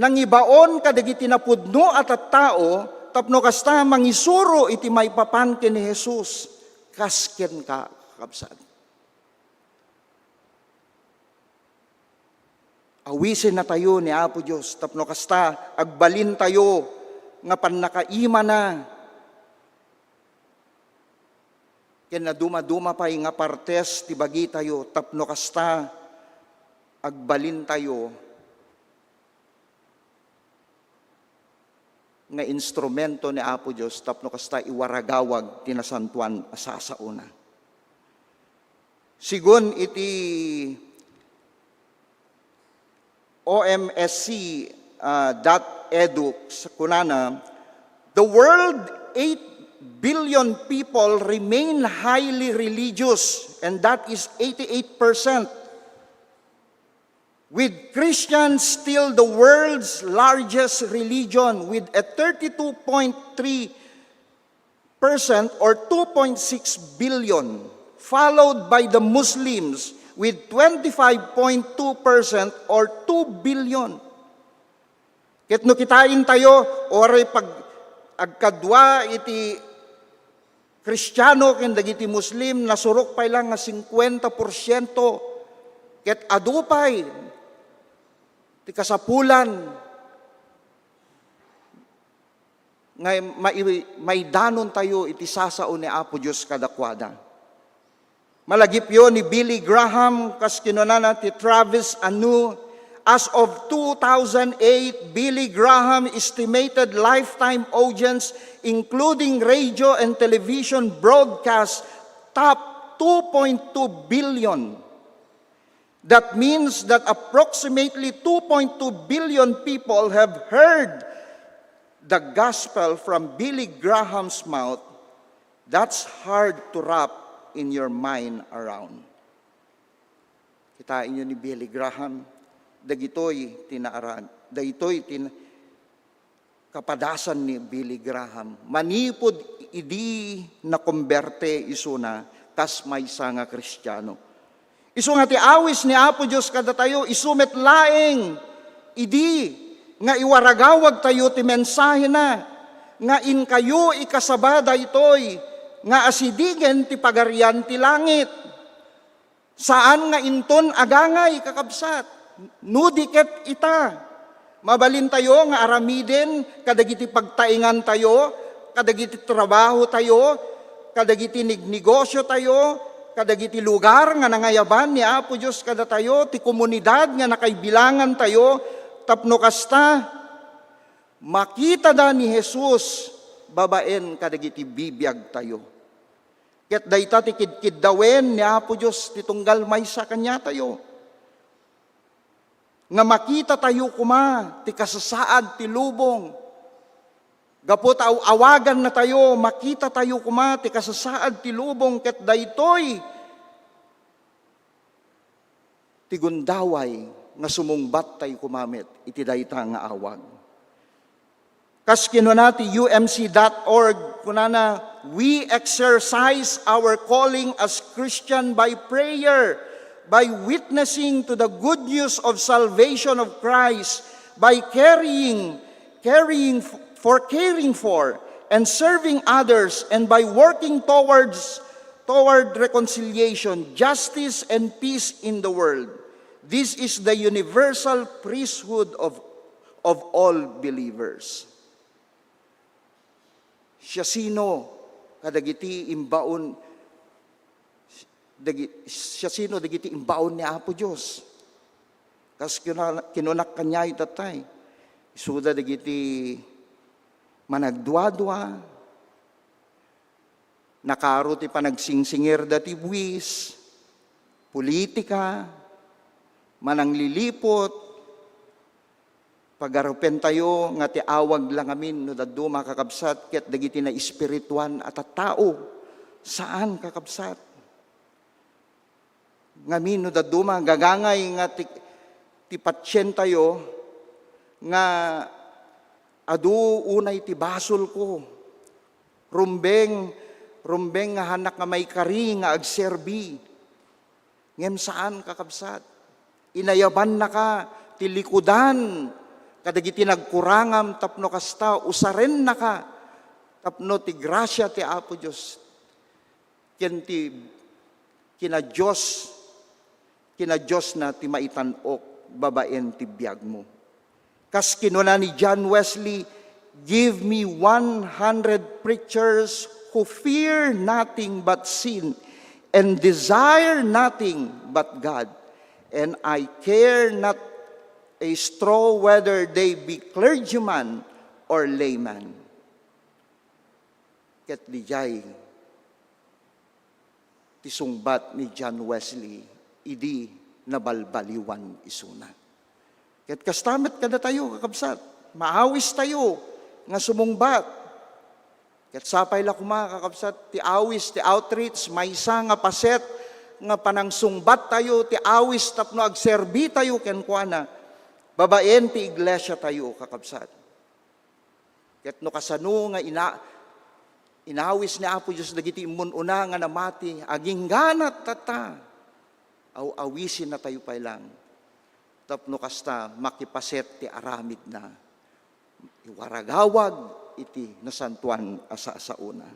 nangibaon kadagiti napudno a tattao tapno kasta mangisuro iti maipapan ken ni Jesus. Kas kenka, kakabsat. Awisennatayo ni Apo Dios tapno kasta agbalintayo nga pannakaimana ken nadumaduma pay nga partes ti bagitayo tapno kasta agbalintayo nga instrumento ni Apo Dios tapno kasta iwaragawag ti nasantoan a sasaona. Sigun iti O M S C, ah, dot edu, kunana, "The world, eight billion people remain highly religious, and that is eighty-eight percent." With Christians still the world's largest religion, with a thirty-two point three percent or two point six billion, followed by the Muslims with twenty-five point two percent or two billion. Ket no kitaentayo, uray pag agkadua iti Kristiano ken dagiti Muslim, nasurok pay lang nga singkuenta porsiento, ket adu pay ti kasapulan nga mai-, maidanontayo iti sasao ni Apo Dios kadakuada. Malagipyo ni Billy Graham, kas kinunana ti Travis Anu, as of two thousand eight, Billy Graham estimated lifetime audience, including radio and television broadcast, top two point two billion. That means that approximately two point two billion people have heard the gospel from Billy Graham's mouth. That's hard to wrap in your mind around. Kitaenyo ni Billy Graham, dagitoy ti naarag-, dagitoy ti na-, kapadasan ni Billy Graham. Manipud idi nakomberte isuna kas maysa nga Kristiano. Isu nga ti awis ni Apo Dios kadatayo, isu met laeng idi nga iwaragawagtayo ti mensahena, nga inkayo ikasaba daytoy nga asidigen ti Pagarian ti Langit. Saan nga inton agangay, kakabsat, no di ket ita. Mabalintayo nga aramiden kadagiti pagtaengantayo, kadagiti trabahotayo, kadagiti nignegosiotayo, kadagiti lugar nga nangayaban ni Apo Dios kadatayo, ti komunidad nga nakaibilangantayo, tapno kasta, makitada ni Jesus babaen kadagiti bibiagtayo. Ket dayta ti kidkiddawen ni Apo Dios ti tunggal maysa kaniatayo, nga makitatayo koma ti kasasaad ti lubong. Gapu ta aw-awagannatayo, makitatayo koma ti kasasaad ti lubong, ket daytoy ti gundaway nga sumungbattayo koma met iti dayta nga awag. Kas kinuna ti U M C dot org, kunana, "We exercise our calling as Christian by prayer, by witnessing to the good news of salvation of Christ, by caring, caring f-, for caring for and serving others, and by working towards, toward reconciliation, justice, and peace in the world. This is the universal priesthood of, of all believers." Siasino kadagiti imbaon, dagi-, siasino dagiti imbaon ni Apo Dios? Kas kinuna-, kinunak kaniayo tattay, isuda dagiti managduadua, nakaro ti panagsingsingerda ti buis, politika, manangliliput, pagarupentayo nga ti awag la ngamin no dadduma, kakabsat, ket dagiti naespirituan a tattao. Saan, kakabsat. Ngamin no dadduma, gagangay nga ti, ti patientayo nga adu unay ti basolko. Rumbeng, rumbeng nga hanak nga maikari nga agserbi. Ngem saan, kakabsat. Inayabannaka ti likudan kadagiti nagkurangam tapno kasta usarennaka tapno ti grasia ti Apo Dios ken ti kinadios-, kinadiosna ti maitan-ok babaen ti biagmo. Kas kinuna ni John Wesley, "Give me one hundred preachers who fear nothing but sin and desire nothing but God, and I care not a straw whether they be clergyman or layman." Ket dijay ti sungbat ni John Wesley idi nabalbaliwan isuna. Ket kasta met kadatayo, kakabsat, maawistayo nga sumungbat. Ket sapay la koma, kakabsat, ti awis ti outreach, maysa nga paset nga panangsungbattayo ti awis tapno agserbitayo kenkuana babaen ti iglesiatayo, kakabsat. Ket no kasano nga ina-, inawis ni Apo Dios dagiti immun-una nga namati, agingganat tatta, aw-awisennatayo pay lang. Tapno kasta, makipaset ti aramidna. Iwaragawag iti nasantoan a sasaona.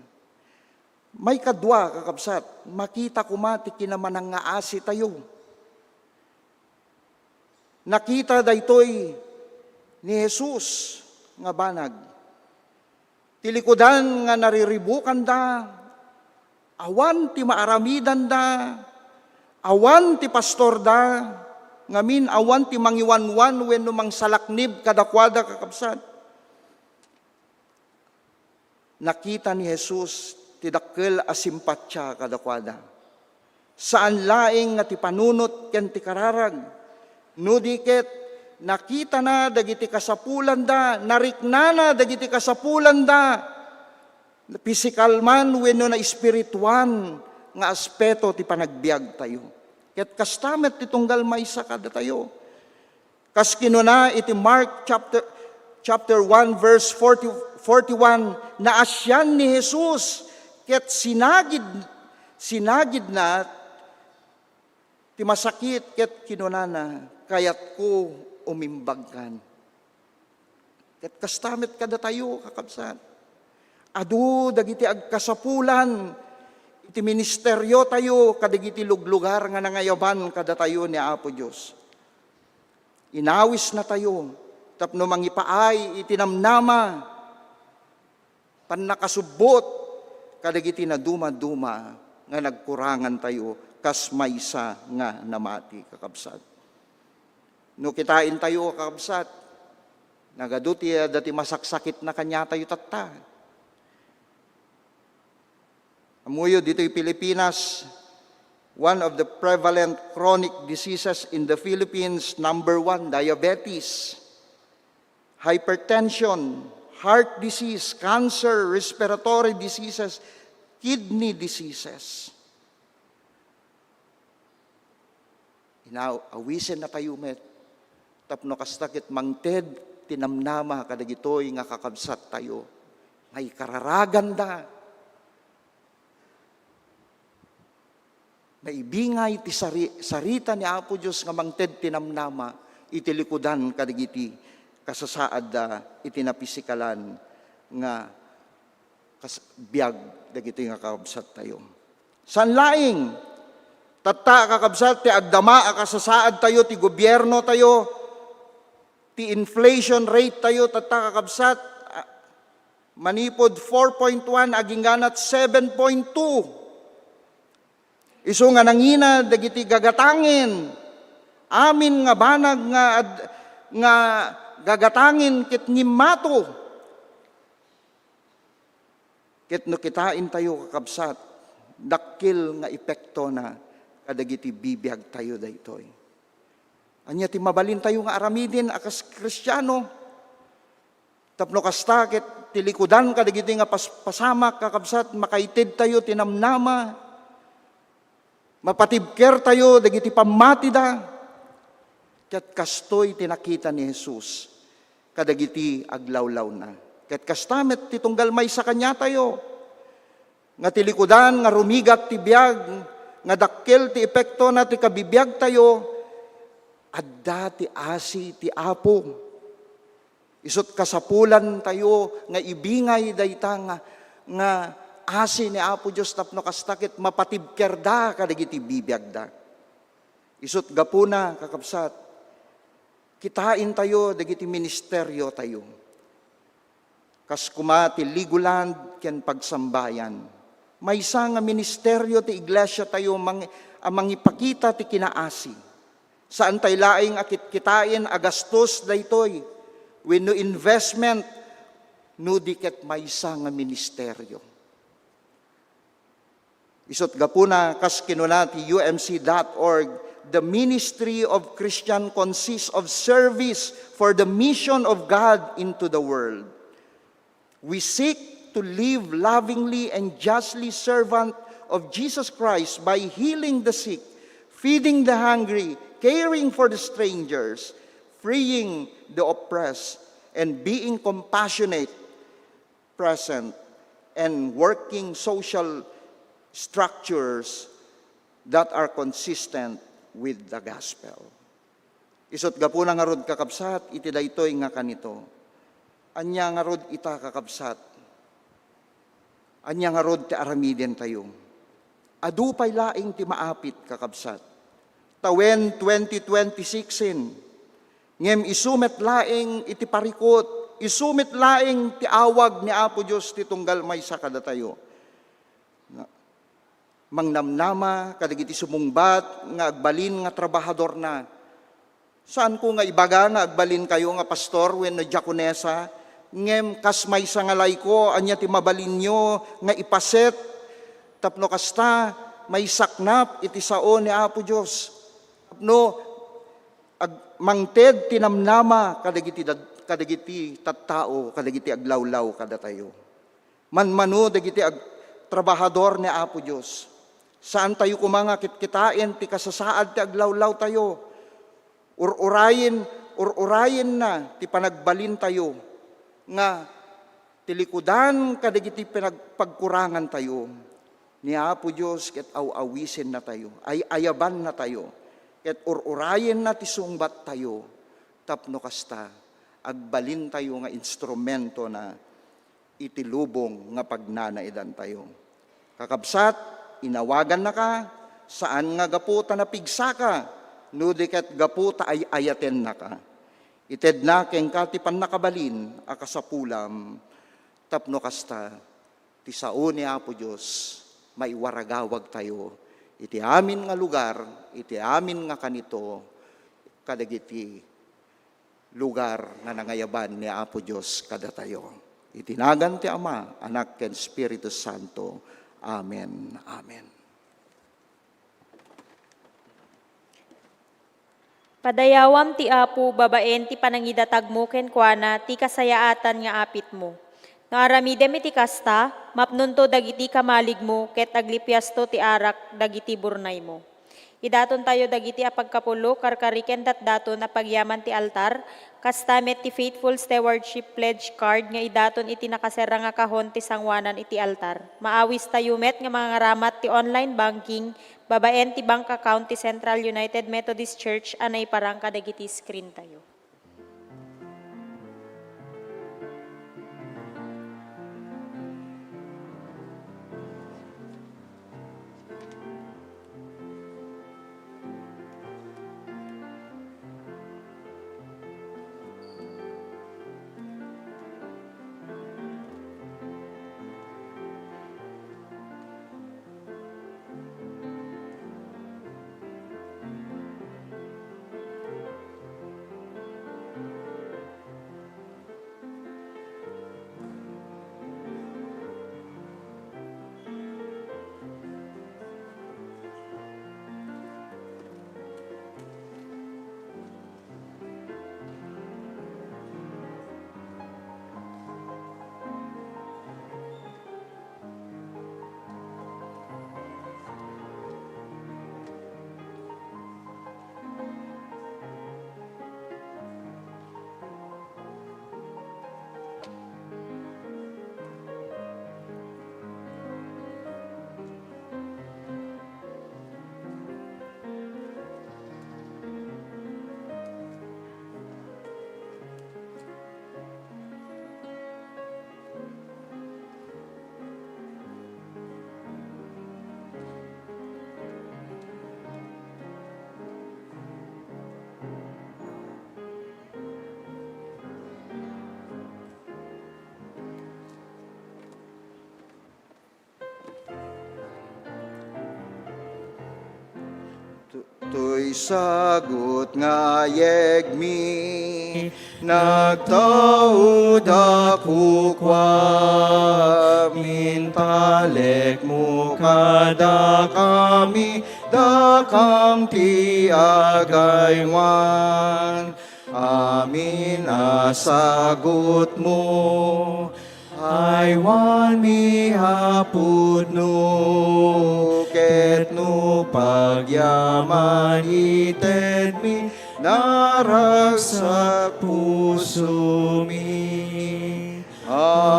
Maikadua, kakabsat, makita koma ti kinamanangngaasitayo. Nakita daytoy ni Jesus nga banag. Ti likudan nga nariribukanda, awan ti maaramidanda, awan ti pastorda, ngamin awan ti mangiwanwan wenno mangsalaknib kadakuada, kakabsat. Nakita ni Jesus ti dakkel a simpatia kadakuada. Saan laeng nga ti panunot ken ti kararag, no di ket nakitana dagiti kasapulanda, nariknana dagiti kasapulanda, pisikal man wenno naespirituan nga aspeto ti panagbiagtayo. Ket kasta met ti tunggal maysa kadatayo. Kas kinuna iti Mark chapter, chapter one, verse forty, forty-one, naasian ni Jesus ket sinagid-, sinagidna Ti masakit ket kinunana, "Kayatko umimbagkan." Ket kasta met kadatayo, kakabsat. Adu dagiti agkasapulan iti ministeriotayo kadagiti luglugar nga nangayaban kadatayo ni Apo Dios. Inawisnatayo tapno mangipaay iti namnama, pannakasubbot kadagiti nadumaduma nga nagkurangantayo kas maysa nga namati, kakabsat. No kitaentayo, kakabsat, nagadu ti adda ti masaksakitna kaniatayo tatta. Ammoyo, ditoy Pilipinas, one of the prevalent chronic diseases in the Philippines, number one, diabetes, hypertension, heart disease, cancer, respiratory diseases, kidney diseases. Inaw-, awisennatayo met tapno kasta ket mangted ti namnama kadagitoy nga kakabsattayo nga ikararaganda. Naibingay ti sari-, sarita ni Apo Dios nga mangted ti namnama iti likudan kadagiti kasasaadda iti napisikalan nga kas-, biag dagitoy nga kakabsattayo. Saan laeng, tatta, kakabsat, ti agdama a kasasaadtayo, ti gobiernotayo, ti inflation rate tayo, tatta, kakabsat, a, manipud four point one, agingganat seven point two. Isu nga nangina dagiti gagatangen, amin nga banag nga ad-, nga gagatangen ket ngimmato. Ket no kitaentayo, kakabsat, dakkel nga epektona kadagiti bibiagtayo daytoy. Ania ti mabalintayo nga aramiden a kas Kristiano? Tapno kasta ket ti likudan kadagiti nga pas-, pasamak, kakabsat, makaitedtayo ti namnama, mapatibkertayo dagiti pammatida, ket kastoy ti nakita ni Jesus kadagiti aglawlawna. Ket kasta met ti tunggal maysa kaniatayo, nga ti likudan nga rumigat ti biag, nga dakkel ti epektona ti kabibiagtayo, adda ti asi ti Apo. Isut' kasapulantayo nga ibingay dayta nga, nga asi ni Apo Dios tapno kasta ket mapatibkerda kadagiti bibiagda. Isut' gapuna, kakabsat, kitaentayo dagiti ministeriotayo. Kas koma ti Legoland ken Pagsambayan. Maysa nga ministerio ti iglesiatayo mang-, a mangipakita ti kinaasi. Saantay laeng a kitkitaen a gastos daytoy wenno investment no di ket maysa nga ministerio. Isut' gapuna, kas kinuna ti U M C dot org, "The ministry of Christian consists of service for the mission of God into the world." We seek to live lovingly and justly servant of Jesus Christ by healing the sick, feeding the hungry, caring for the strangers, freeing the oppressed, and being compassionate, present, and working social structures that are consistent with the gospel. Isut' gapuna ngarud, kakabsat, iti daytoy nga kanito. Ania ngarud ita, kakabsat? Ania ngarud ti aramidentayo? Adu pay laeng ti maapit, kakabsat. Tawen twenty twenty-six in, ngem isu met laeng iti parikut, isu met laeng ti awag ni Apo Dios ti tunggal maysa kadatayo. Mangnamnama kadagiti sumungbat nga agbalin nga trabahadorna. Saanko nga ibaga nga agbalinkayo nga pastor wenno diakonesa, ngem kas maysa nga layko, ania ti mabalinyo nga ipaset tapno kasta maisaknap iti sao ni Apo Dios? Tapno ag-, mangted ti namnama kadagiti dad-, kadagiti tattao, kadagiti aglawlaw kadatayo. Manmano dagiti ag-, trabahador ni Apo Dios. Saantayo koma nga kitkitaen ti kasasaad ti aglawlawtayo. Ur-urayen, ur-urayenna ti panagbalintayo nga ti likudan kadagiti pinag-, pagkurangantayo, ni Apo Dios ket aw-awisennatayo, ay-ayabannatayo. ket ur-urayenna ti sungbattayo, tapno kasta, agbalintayo nga instrumentona iti lubong nga pagnanaedantayo. Kakabsat, inawagannaka, saan nga gapu ta napigsaka, no di ket gapu ta ay-ayatennaka. Itedna kenka ti pannakabalin a kasapulam, tapno kasta, ti sao ni Apo Dios maiwaragawagtayo iti amin nga lugar, iti amin nga kanito, kadagiti lugar nga nangayaban ni Apo Dios kadatayo. Iti nagan ti Ama, Anak, ken Espiritu Santo. Amen. Amen. Padayawam ti Apo babaen ti panangidatagmo kenkuana ti kasayaatan nga apitmo. No aramidem iti kasta, mapnonto dagiti kamaligmo ket aglipiasto ti arak dagiti burnaymo. Idatontayo dagiti a pagkapullo, karkari ken datdaton a pagyaman ti altar, kasta met ti faithful stewardship pledge card nga idaton iti nakaserra nga kahon ti sangoanan iti altar. Maawistayo met nga mangaramat ti online banking babaen ti bank account ti Central United Methodist Church a naiparang kadagiti screen tayo. Tu-, toy sagut nga yegmi, nagtaud a kukuam, intalekmo kadakami, dakam ti agaywan. Amin a sagutmo, aywanmi a pudno, ket no pagyaman itedmi, naragsak pusomi. Amen.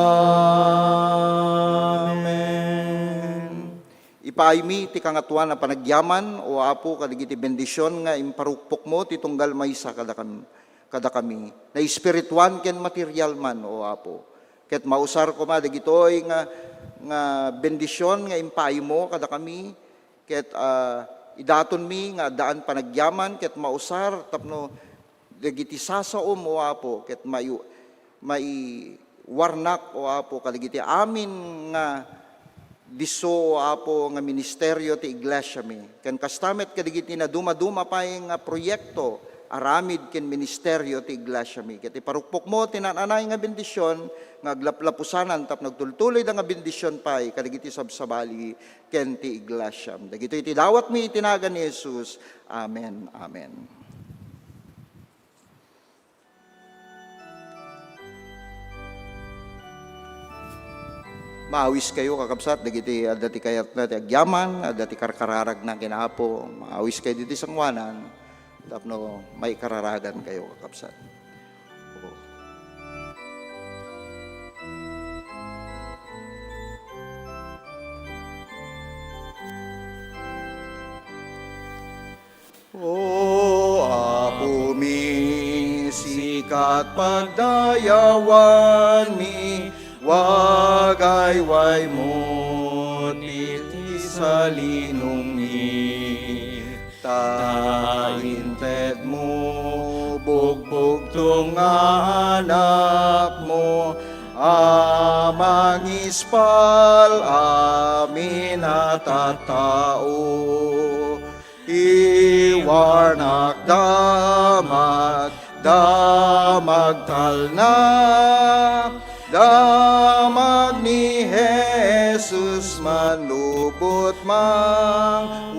Ipaaymi ti kangatoan a panagyaman, O Apo, kadagiti bendision nga imparukpokmo ti tunggal maysa kadakam-, kadakami, naespirituan ken material man, O Apo. Ket mausar koma dagitoy nga, nga bendision nga impaaymo kadakami, ket, ah, idatonmi nga addaan panagyaman ket mausar tapno dagiti sasaom, O Apo, ket mai-, maiwarnak, O Apo, kadagiti amin nga disso, O Apo, nga ministerio ti iglesiami. Ken kasta met kadagiti nadumaduma pay nga proyekto, aramid ken ministerio ti iglesiami. Ket iparukpokmo ti naan-anay nga bendision nga aglaplapusanan tapno agtultuloyda nga bendision pay kadagiti sabsabali ken ti iglesiam. Dagitoy ti dawatmi iti nagan ni Jesus. Amen. Amen. Maawiskayo, kakabsat, dagiti adda ti kayatna ti agyaman, adda ti karkararagna ken Apo. Maawiskayo ditoy sangoanan tapno maikararagankayo, kakabsat. kat pagdayawanmi, wagaywaymo ti salinongmi. Ta intedmo, bugbugtong nga anakmo, a mangispal amin a tattao. Iwarnak damag, damag talna, damag ni Jesus manlubot mangwayam.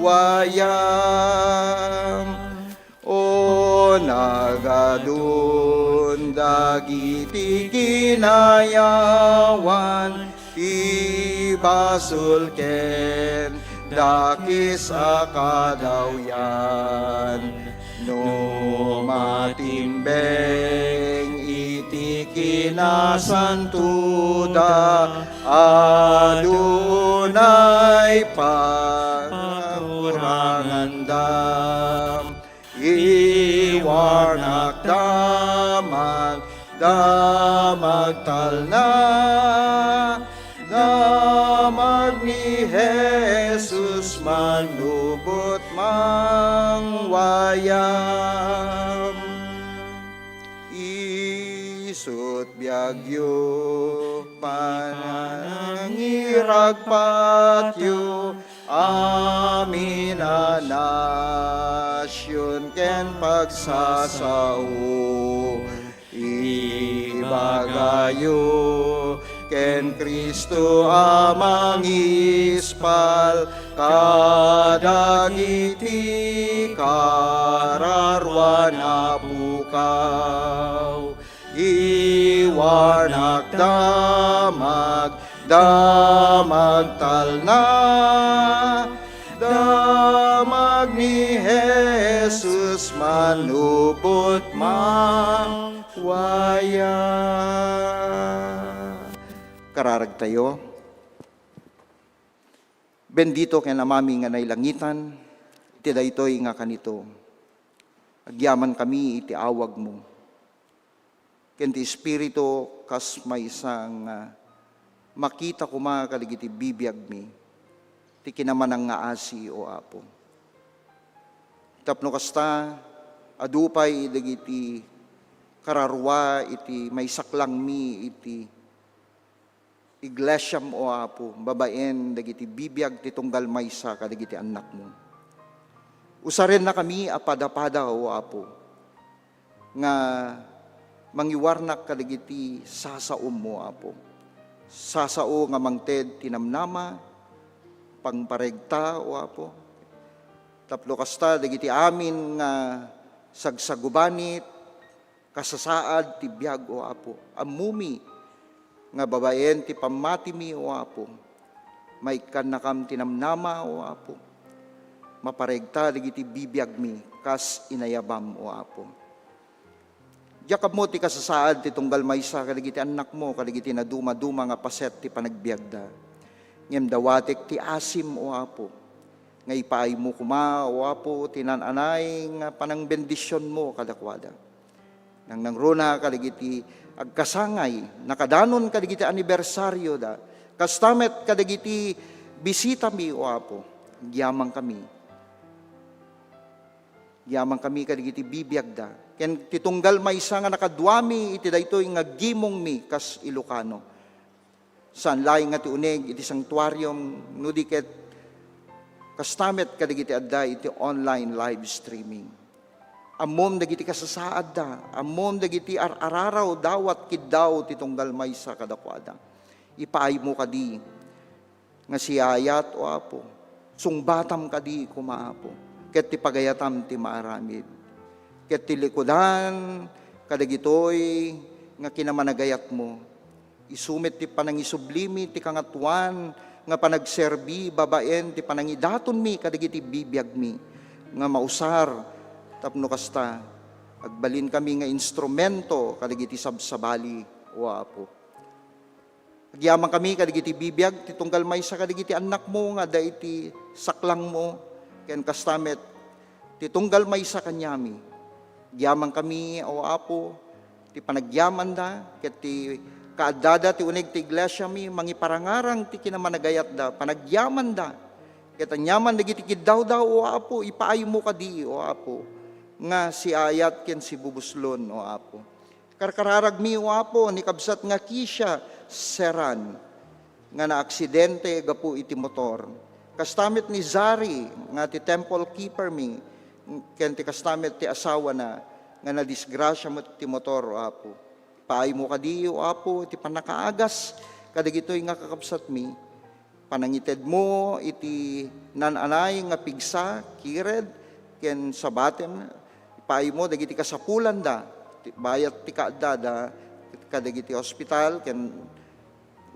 O nagadun dagiti kinayawan, ti basol ken dakes a kadawyan. No matimbeng iti kinasantoda, adunay pakuranganda. Iwarnak damag, damag talna, damag ni Jesus manlubot mangwayam. Isut biagyo, panangiragpatyo, amin a nasion ken pagsasao. Ibagayo ken Cristo a mangispal kadagiti kararuan a pukaw. Iwarnak damag, damag talna, damag ni Jesus manlubot mangwayam. Kararagtayo. Bendito ken Amami nga nailangitan, iti daytoy nga kanito, agyamankami iti awagmo. Ken ti Espiritu kas maysa nga makita koma kadagiti bibiagmi ti kinamanangngaasi, O Apo. Tapno kasta, adu pay dagiti kararua iti maisaklangmi iti iglesiam, O Apo, babaen dagiti bibiag ti tunggal maysa kadagiti annakmo. Usarennakami a pada-pada, O Apo, nga mangiwarnak kadagiti sasaom, O Apo. Sasao nga mangted ti namnama, pangparegta, O Apo. Tapno kasta, dagiti amin nga sagsagubanit, kasasaad ti biag, O Apo. Ammomi nga babaen ti pammatimi, O Apo, maikkannakam ti namnama, O Apo. Maparegta dagiti bibiagmi kas inayabam, O Apo. Diak ammo ti kasasaad ti tunggal maysa kadagiti annakmo, kadagiti nadumaduma nga paset ti panagbiagda. Ngem dawatek ti asim, O Apo, nga ipaaymo koma, O Apo, ti naan-anay nga panangbendisionmo kadakuada. Nangnangruna kadagiti agkasangay, nakadanon kadagiti anibersarioda, kasta met kadagiti bisitami, O Apo. Agyamankami. Agyamankami kadagiti bibiagda. Ken ti tunggal maysa nga nakaduami iti daytoy nga gimongmi kas Ilocano. Saan laeng nga ti uneg iti sanctuarium, no di ket kasta met kadagiti adda iti online live streaming. Ammom dagiti kasasaadda, ammom dagiti ar-araraw dawat kiddaw ti tunggal maysa kadakuada. Ipaaymo kadi nga siayat, O Apo. Sungbatam kadi koma, Apo, ket ti pagayatam ti maaramid. Ket ti likudan kadagitoy nga kinamanagayatmo, isu met ti panangisublimi ti Kangatoan nga panagserbi babaen ti panangidatonmi kadagiti bibiagmi nga mausar tapno kasta agbalinkami nga instrumento kadagiti sabsabali, O Apo. Agyamankami kadagiti bibiag ti tunggal maysa kadagiti annakmo nga adda iti saklangmo, ken kasta met ti tunggal maysa kaniami. Agyamankami, O Apo, ti panagyamanda, ket ti kaaddada ti uneg ti iglesiami, mangiparangarang ti kinamanagayatda, panagyamanda. Ket aniaman dagiti kiddawda, O Apo, ipaaymo kadi, O Apo, nga siayat ken sibubuslon, O Apo. Karkararagmi, O Apo, ni kabsat nga Kisha Seran, nga naaksidente gapu iti motor. Kasta met ni Zari nga ti temple keeper mi, ken ti kasta met ti asawana nga nadisgrasia met ti motor, O Apo. Paaymo kadi, O Apo, ti pannakaagas kadagitoy nga kakabsatmi. Panangitedmo iti naan-anay nga pigsa, kired, ken sabaten. Paaymo dagiti kasapulanda, ti, bayat ti kaaddada kadagiti ospital, ken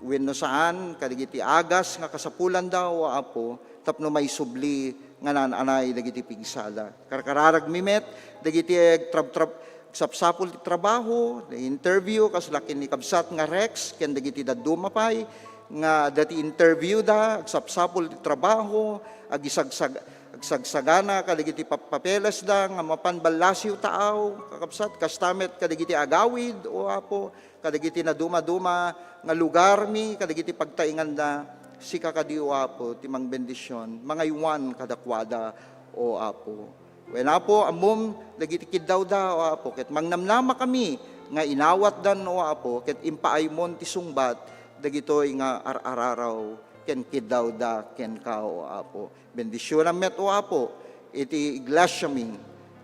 wenno saan, kadagiti agas nga kasapulanda, O Apo, tapno maisubli nga naan-anay dagiti pigsada. Karkararagmi met dagiti agtrabtrab-, agsapsapul ti trabaho, the interview, kasla ken ni kabsat nga Rex, ken dagiti dadduma pay nga adda ti interview da, agsapsapul ti trabaho, agisagsag-, agsagsagana kadagiti pap-, papelesda nga mapan ballasiw taaw, kakabsat, kasta met kadagiti agawid, O Apo, kadagiti nadumaduma nga lugarmi, kadagiti pagtaenganda, sika kadi, O Apo, ti mangbendision, mangaywan kadakuada, O Apo. Wen, Apo, ammom dagiti kiddawda, O Apo, ket mangnamnamakami nga inawatdan, O Apo, ket impaaymon ti sungbat dagitoy nga ar-araraw ken kiddawda kenka, O Apo. Bendisionam met, O Apo, iti iglesiami,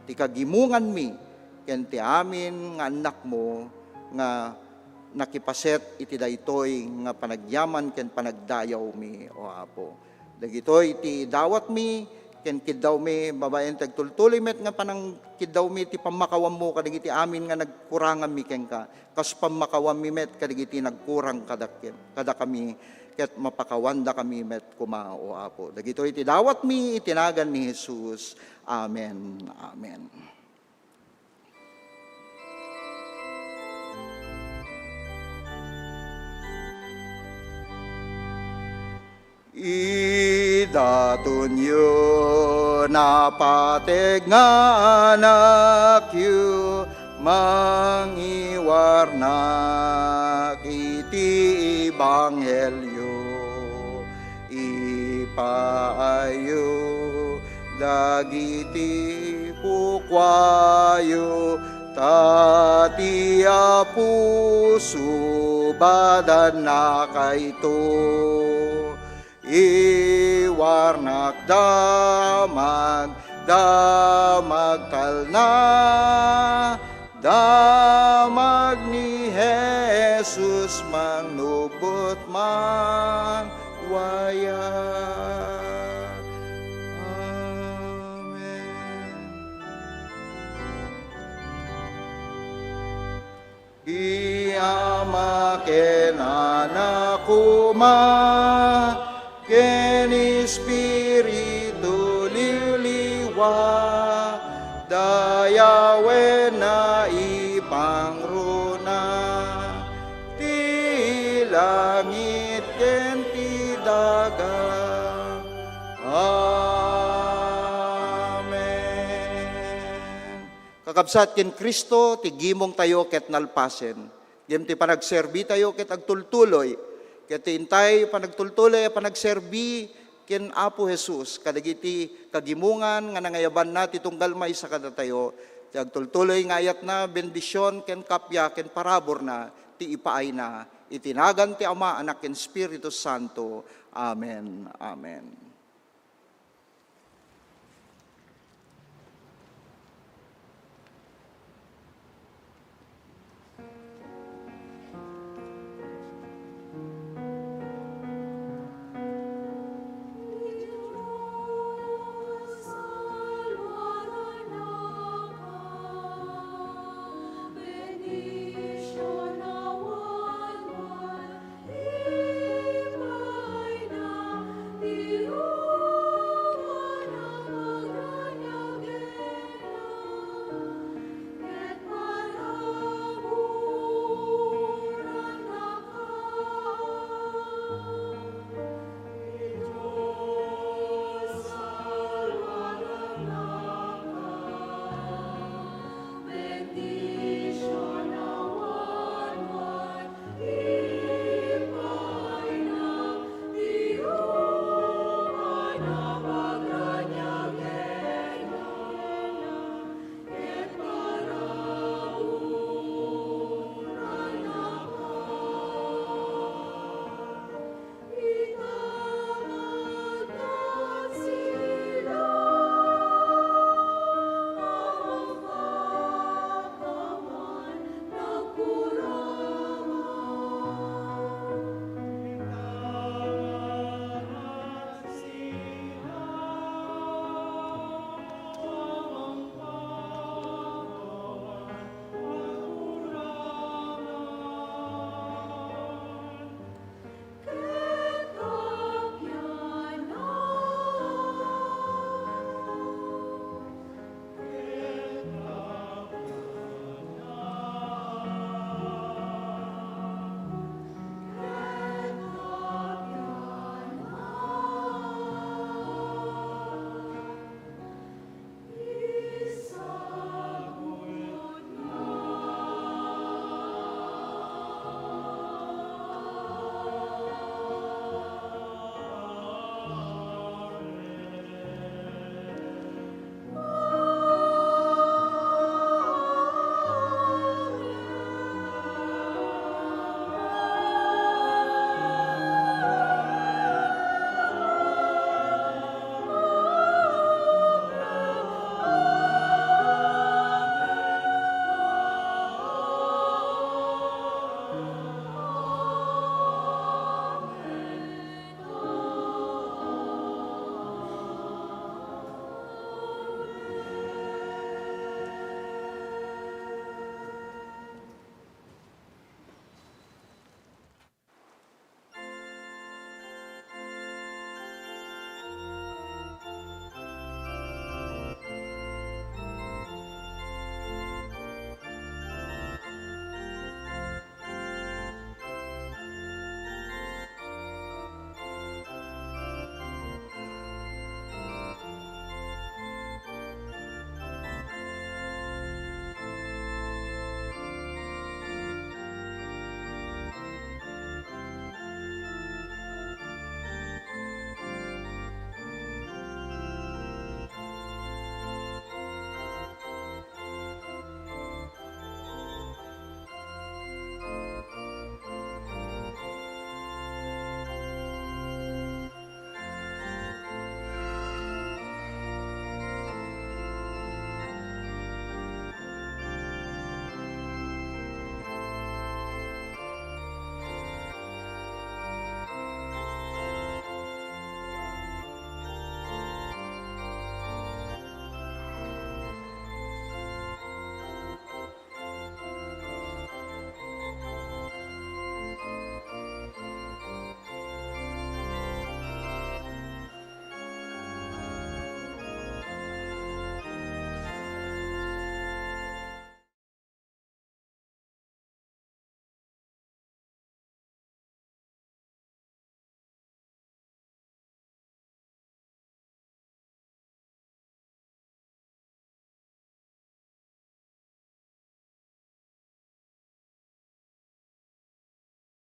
ti kagimonganmi, ken ti amin nga annakmo nga nakipaset iti daytoy nga panagyaman ken panagdayawmi, O Apo. Dagitoy ti dawatmi ken kiddawmi babaen ti agtultuloy met nga panangkiddawmi ti pammakawammo kadagiti amin nga nagkuranganmi kenka, kas pammakawammi met kadagiti nagkurang kadakem-, kadakami, ket mapakawandakami met koma, O Apo. Dagitoy ti dawatmi iti nagan ni Jesus. Amen. Amen. Idatonyo, napateg nga anakyo, mangiwarnak iti ebanghelio. Ipaayyo dagiti kukuayo, ta ti Apo subadannakayto. Iwarnak damag, damag talna, damag ni Jesus, mangnubot man waya. Amen. Ti Ama ken Anak koma ken Espiritu Liwliwa, dayawenna ipangruna ti langit ken ti daga. Amen. Kakabsat, ken Cristo ti gimongtayo ket nalpasen. Ngem ti panagserbitayo ket agtultuloy. Ket ti intay panagtultuloy a panagserbi ken Apo Jesus kadagiti kagimongan nga nangayabanna ti tunggal maysa kadatayo, ti agtultuloy nga ayatna, bendision ken kappia ken paraburna ti ipaayna. Iti nagan ti Ama, Anak, ken Espiritu Santo. Amen. Amen.